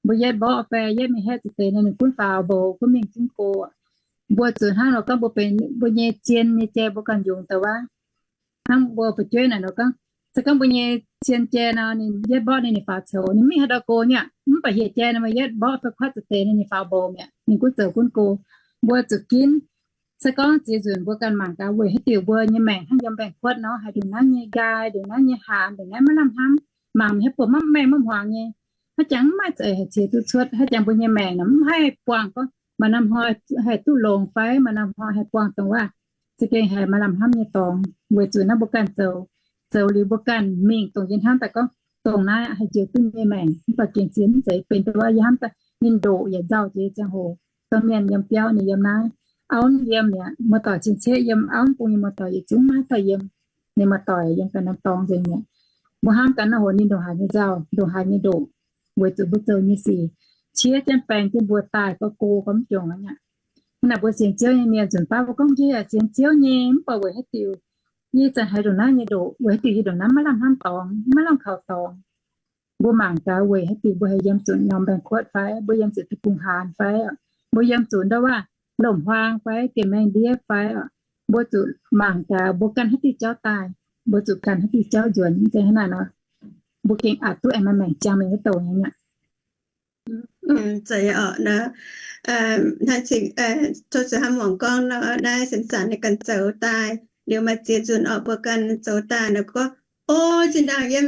Mbuo yietv mborqv fai yietv mingh haeqv za'eix deix nor, ninh gunv faaux mboux, gunv mingh gunv go. Mbuo zuqc hnangv nor gorngv mbuo benx mbuo nyei zien nyei jai mbuo ganh yungz daaih wuov. Hnangv mbuo fu'jueiv naaic nor gorngv, se gorngv mbuo nyei zien jai nor, ninh yietv mborqv ninh, ninh faaux coux, ninh mingh haaix ndau go nyei aqv. Mv baac hieh jai nor, mbuo yietv mborqv fai kuatv za'eix deix nor, ninh faaux mboux mi'aqv, ninh gunv zoux gunv go. Mbuo zuqc ginv, se gorngv ziex nzunc mbuo ganh mangc gaax weic haaix diuc mbuo nyei maengc hnangv yiem mbaengx-kuotv nor, haiz ndongc naaiv nyei nqaai, ndongc naaiv nyei haaz, ndongc naaiv maiv lamh hnamv, mangc haaix buonc maiv mengh maiv hmuangx nyei. Haaix jangx mv maaih za'eix haih ciex duqv cuotv, haaix jangx mbuo nyei maengc naaic mv haih buangh gorngv maaih norm hnoi haih duqv longx fai maaih norm hnoi haih buangh dongh wuov za'gengh haiz maaih lamh hnamv nyei dorngx, weic zuqc naaiv mbuo ganh zoux, zoux liuz mbuo ganh mingh dongh yie hnamv daaih gorngv dongh naaiv haih njoux duqv nyei maengc. Mv baac gengh zien mv zeiz benx dongh wuov yie hnamv daaih ninh ndoqc yaac nzauh jiex ziangh hoc, domh mienh yiem biauv ninh yiem naaiv, auv mv yiem mi'aqv, muoz-doic cien-ceqv yiem, auv mv bung nyei muoz-doic yietc zungv maiv haih yiem. Ninh muoz-doic yiem ganh norm dorngx nzengc mi'aqv. Mbuo hnamv ganh naaiv hoc ninh ndongc haaix nyei nzauh, ndongc haaix nyei ndoqc, weic zuqc mbuo zoux nyei sic ciev jienv baeng jienv mbuo daaih, gorngv go gorngv mv jongc aqv. Hnangv naaic mbuo sienx Ziouv nyei mienh nzunc baav mbuo gorngv yie yaac sienx Ziouv nyei, mv baac weic haaix diuc yie ih zanc haiz ndongc naaiv nyei ndoqc, weic haaix diuc yie ndongc naaiv maiv lamh hnamv dorngx, maiv lamh kaux dorngx. Mbuo mangc gaax weic haaix diuc mbuo haih yiem zuqc norm mbaengx-kuotv fai, mbuo yiem zuqc deic-bung-haanz fai, mbuo yiem zuqc ndau wuov lomc-huaang fai, diex maengh ndiev fai, mbuo zuqc mangc gaax mbuo gan haaix diuh jauv daaih, mbuo zuqc gan haaix diuh jauv nzuonx. Mv zeiz hnangv naaic nor, mbuo gengh aqc duqv aengx maaih maengc ziangh mingh wuov douc nyei aqv. Zeiz oc, hnangv cing, tov zuqc hnamv muangx gorngv nor, naaiv sienx zanc ninh ganh zoux daaih, liuz maaih ziex nzunc oc mbuo ganh zoux daaih nor gorngv, O, zinh ndaangc yie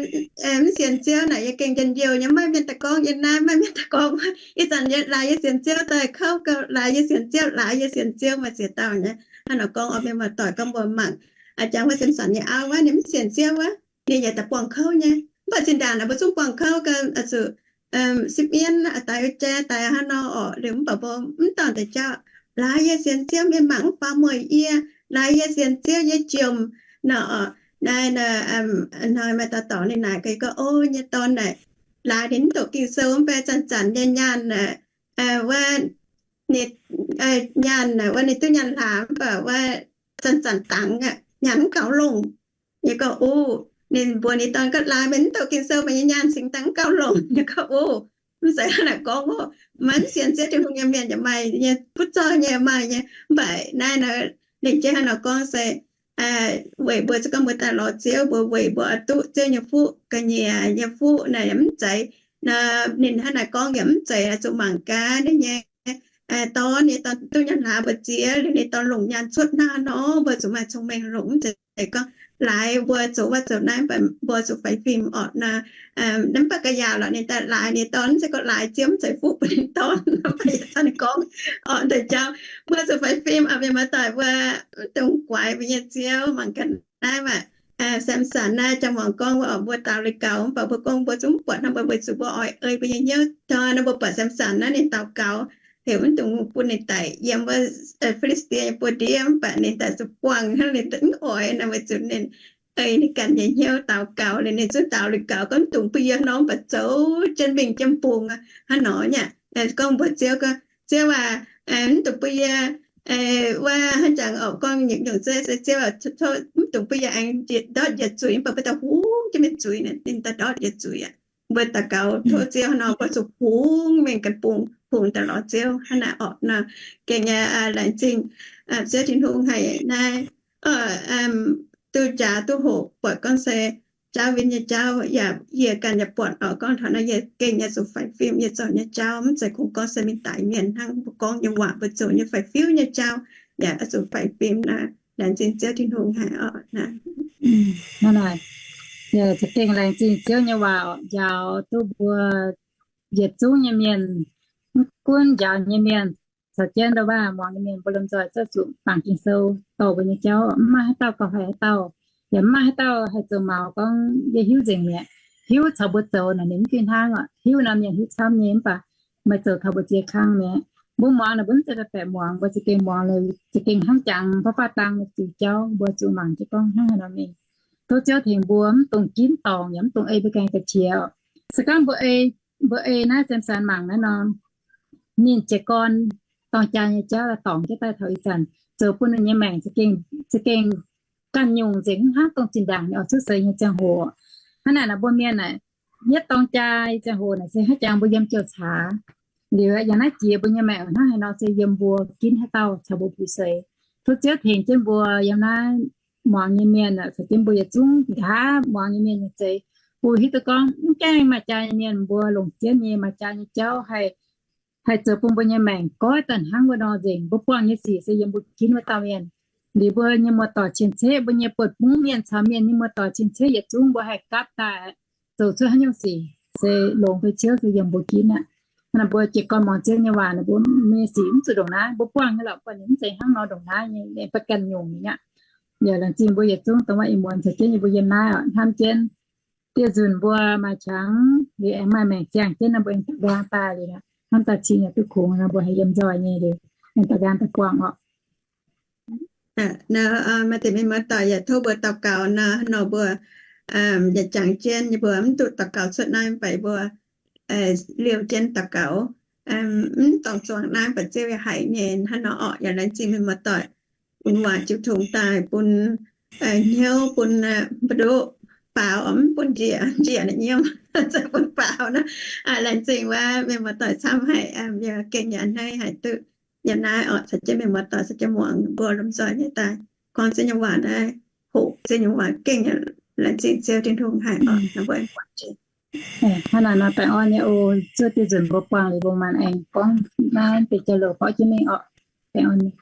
mv sienx Ziouv naaic yie gengh njien-youh nyei, maiv mienh daaih gorngv yie naaiv, maiv mienh daaih gorngv. Ih zanc yie laaix yie sienx Ziouv daaih kouv gau, laaix yie sienx Ziouv, laaix yie sienx Ziouv, maaih ziex dauh nyei hnangv nor gorngv. Oix mienh muoz-doic gorngv mbuo mangc, a'jangx wuov Samson nyei auv wuov, ninh mv sienx Ziouv wuov, ninh yaac daaih buangh kouv nyei. Mv baac zinh ndaangc naaic mbuo zungv buangh kouv gau, zuqc sipv mienv daaih jai daaih hnangv nor orqc. Liuz mv baac mbuo mv dorh deix jauv, laaix yie sienx Ziouv, mienh mangc mv faaux mueic yie, laaix yie sienx Ziouv, yie jomc nor orqc. Naaiv, hnoi maaih dauh dorngx ninh naaic gaax gorngv, o, nyei dorn naaic, laaix ninh mv doqc Ging-Sou mv baac zanc-zanc nyei nyaanh, wuov, ninh, nyaanh wuov ninh duqv nyaanh hlaax mv baac wuov zanc-zanc dangx aqv, nyaanh mv gaux longc. Yie gorngv, o, ninh mbuox ninh dorn gorngv, laaix meih mv doqc Ging-Sou, meih nyei nyaanh cingx daaih mv gaux longc. Yie gorngv, o, mv zeiz hnangv naaic gorngv oc. Maiv sienx Ziouv Tin-Hungh nyei mienh yaac maaih nyei, butv zoih nyei maaih nyei. Mv baac naaiv nor, ninh jienv hnangv nor gorngv se weic mbuo se gorngv mbuo daaih lorz Ziouv, mbuo weic mbuo oix duqv Ziouv nyei fuqv, ga'nyiec nyei fuqv naaic yaac mv zeiz. Ninh hnangv naaic gorngv yaac mv zeiz, zuqc mangc gaax ninh nyei dorn, ninh dorn duqv nyaanh hlaax mbu'ziex liuz, ninh dorn longc nyaanh cuotv hnangv nor, mbuo zuqc maaih cong-mengh longc, mv zeiz gorngv laaix mbuo zoux wuov zoux naaiv, mv baac mbuo zuqc faix fim orqc nor. Mv baac ga'yaauc lorqc, ninh daaih laaix ninh dorn, mv zeiz gorngv laaix Ziouv mv zeiz fuqv bun ninh dorn. Mv baac yie caux ninh gorngv orqc, deix jauv mbuo zuqc faix fim orqc, mienh muoz-doic, mbuo mv dungx guaix mbuo nyei Ziouv. Mangc gaax naaiv maah, Samson naaiv, jang muangx gorngv wuov orqc, mbuo daux liuz gaux, mv baac mbuo gorngv mbuo zungv mv buatc hnangv, mbuo weic zuqc mbuo oix ei mbuo nyei hnyouv tov nor, mbuo buatc Samson naaiv ninh daux gaux heuc mv dungx bun ninh daic yiem wuov Fi^li^saa^die nyei buoz-ndiev, mv baac ninh daaih zuqc buangh hnangv, ninh mv oix nor, weic zuqc ninh ei ninh ganh nyei hnyouv daux gaux liuz, ninh zungv daux liuz gaux gorngv, mv dungx bun yie nor, mv baac zoux jienv mingh jienv bung hnangv nor nyei. Gorngv mbuox Ziouv gorngv, Ziouv aac, mv dungx bun yie wuov hnangv jangx orqc, gorngv nyungc-nyungc zeiv se Ziouv aac, mv dungx bun yie aengx ndortv njiec zuiz, mv baac mbuo daaih hungx jienv mingh zuiz, ninh daaih ndortv njiec zuiz aqv. Mbuo daux gaux tov Ziouv hnangv nor, mbuo zuqc hungx mingh ganh bung, hungx daaih lorz Ziouv hnangv naaic orqc nor. Gengh nyei, laengz zingh Ziouv Tin-Hungh haic naaiv, duqv jaax duqv hoqc, buatc gorngv se jauv win nyei jauv yaac yie ganh yaac buatc orqc. Gorngv taux naaiv yie gengh nyei zuqc faix fim yie zoux nyei jauv, mv zeiz kungx gorngv se mingh daix mienh hnangv. Mbuo gorngv nyei waac, mbuo zoux nyei faix-fiuv nyei jauv yaac zuqc faix fim naaic. Laengz zingh Ziouv Tin-Hungh haic orqc. Hnangv naaic, za'gengh laengz zingh Ziouv nyei waac orqc, njaaux duqv mbuo yietc zungv nyei mienh, mv gunv njaaux nyei mienh caux jienv ndau waac muangx nyei mienh, mbuo lomh nzoih zouv zuqc bangc Ging-Sou dorh mbuo nyei jauv. Mv maaih haaix dauh gauh haiz haaix dauh, yaac mv maaih haaix dauh haih zoux maux gorngv yie hiuv nzengc mi'aqv. Hiuv caux mbuo zoux naaic ninh mv fih hnangv orqc. Hiuv nor mienh hiuv camv nyei, mv baac meih zoux taux mbu'ziex kang mi'aqv. Mbuo muangx naaic mbuo mv zeiz baeqc muangx, mbuo za'gengh muangx liuz za'gengh hnangv jangx fav fav dang nyei ziux jauv, mbuo zuqc mangc jienv gorngv hnangv haaix nor mingh. Tov Ziouv tengx mbuo mv dungx ginv dorngc yaac mv dungx ei mbuo ganh ga'qiex. Se gorngv mbuo ei, mbuo ei naaiv Samson mangc naaiv nor, ninh jiez gorn dorng jaa nyei jauv daaih dorngc jienv daaih taux ih zanc, zoux bun ninh nyei maengc za'gengh ganh nyungc nzengc, mv hnangv dongh zinh ndaangc ninh oix cuotv seix nyei ziangh hoc. Hnangv naaic nor mbuo mienh naaic, yietv dorng jaa nyei ziangh hoc naaic se hnangv jangx mbuo yiem jouh caax. Liuz yangh naaiv jiex mbuo nyei maengc hnangv haaix nor se yiem mbuo ginv haaix dauh caux mbuo puix seix. Tov Ziouv tengx jienv mbuo yiem naaiv muangx nyei mienh caux jienv mbuo yietc zungv nqa'haav muangx nyei mienh nyei zeix, bun hiuv duqv gorngv mv gaengh maaih jaa nyei mienh mbuo longc jienv nyei maaih jaa nyei jauv haih, haih zoux bun mbuo nyei maengc goiv daaih hnangv wuov nor nzengc. Mbuo buangh nyei sic se yiem mbuo ginv wuov dauh mienh. Liuz mbuo nyei muoz-doic cien-ceqv, mbuo nyei buonv-mungv mienh caux mienh nyei muoz-doic cien-ceqv yietc zungv mbuo haih gapv daaih zoux cuotv haaix nyungc sic se longx fei ciouv se yiem mbuo ginv aqv. Hnangv naaic mbuo jiez gorn muangx Ziouv nyei waac naaic, mbuo nyei sic mv zuqc ndongc naaiv. Mbuo buangh nyei lorqc, buatc ninh mv zeiz hnangv nor ndongc naaiv nyei, ninh mv baac ganh nyungc nyei aqv. Yaac laengz zingh mbuo yietc zungv dongh wuov ih muonz caux jienv yie mbuo yiem naaiv oc, hnamv jienv dieh nzunc mbuo maaih qangx liuz aengx maaih maengc ziangh jienv nor, mbuo aengx daux nqaang daaih liuz, hnamv daaih cing yaac duqv kungx nor, mbuo haih yiem nzoih nyei liuz, aengx daux nqaang daaih buangh oc. Maaih deix mienh muoz-doic yaac tov mbuo daux gaux nor, nor mbuo yaac jangx jienv, mbuo mv duqv daux gaux cuotv naaiv mv baac mbuo liouh jienv daux gaux. Mv dorngc zuangx naaiv mv baac Ziouv yaac haiz nyei hnangv nor orqc. Yaac laengz zingh mienh muoz-doic bun waac jiu tongx daaih, bun hnyouv, bun mbu'nduqc baaux, mv bun njiec, njiec naaic nyiemv, zoux bun baaux nor. Laengz zingh wuov mienh muoz-doic camv haic, yie gengh yaac a'hneiv haic duqv yiem naaiv orqc, caux jienv mienh muoz-doic caux jienv muangx mbuo lomh nzoih nyei daaih gorngv Ziouv nyei waac naaiv, hoqc Ziouv nyei waac gengh yaac laengz zingh Ziouv Tin-Hungh haic orqc. Nor mbuo aengx buatc jiex. Hnangv naaic nor baengh orn nyei oc. Zuov dieh nzunc mbuo buangh liuz mbuo maanh aengx gorngv naaiv deix jauv-louc borqv jienv mingh orqc. Baengh orn nyei.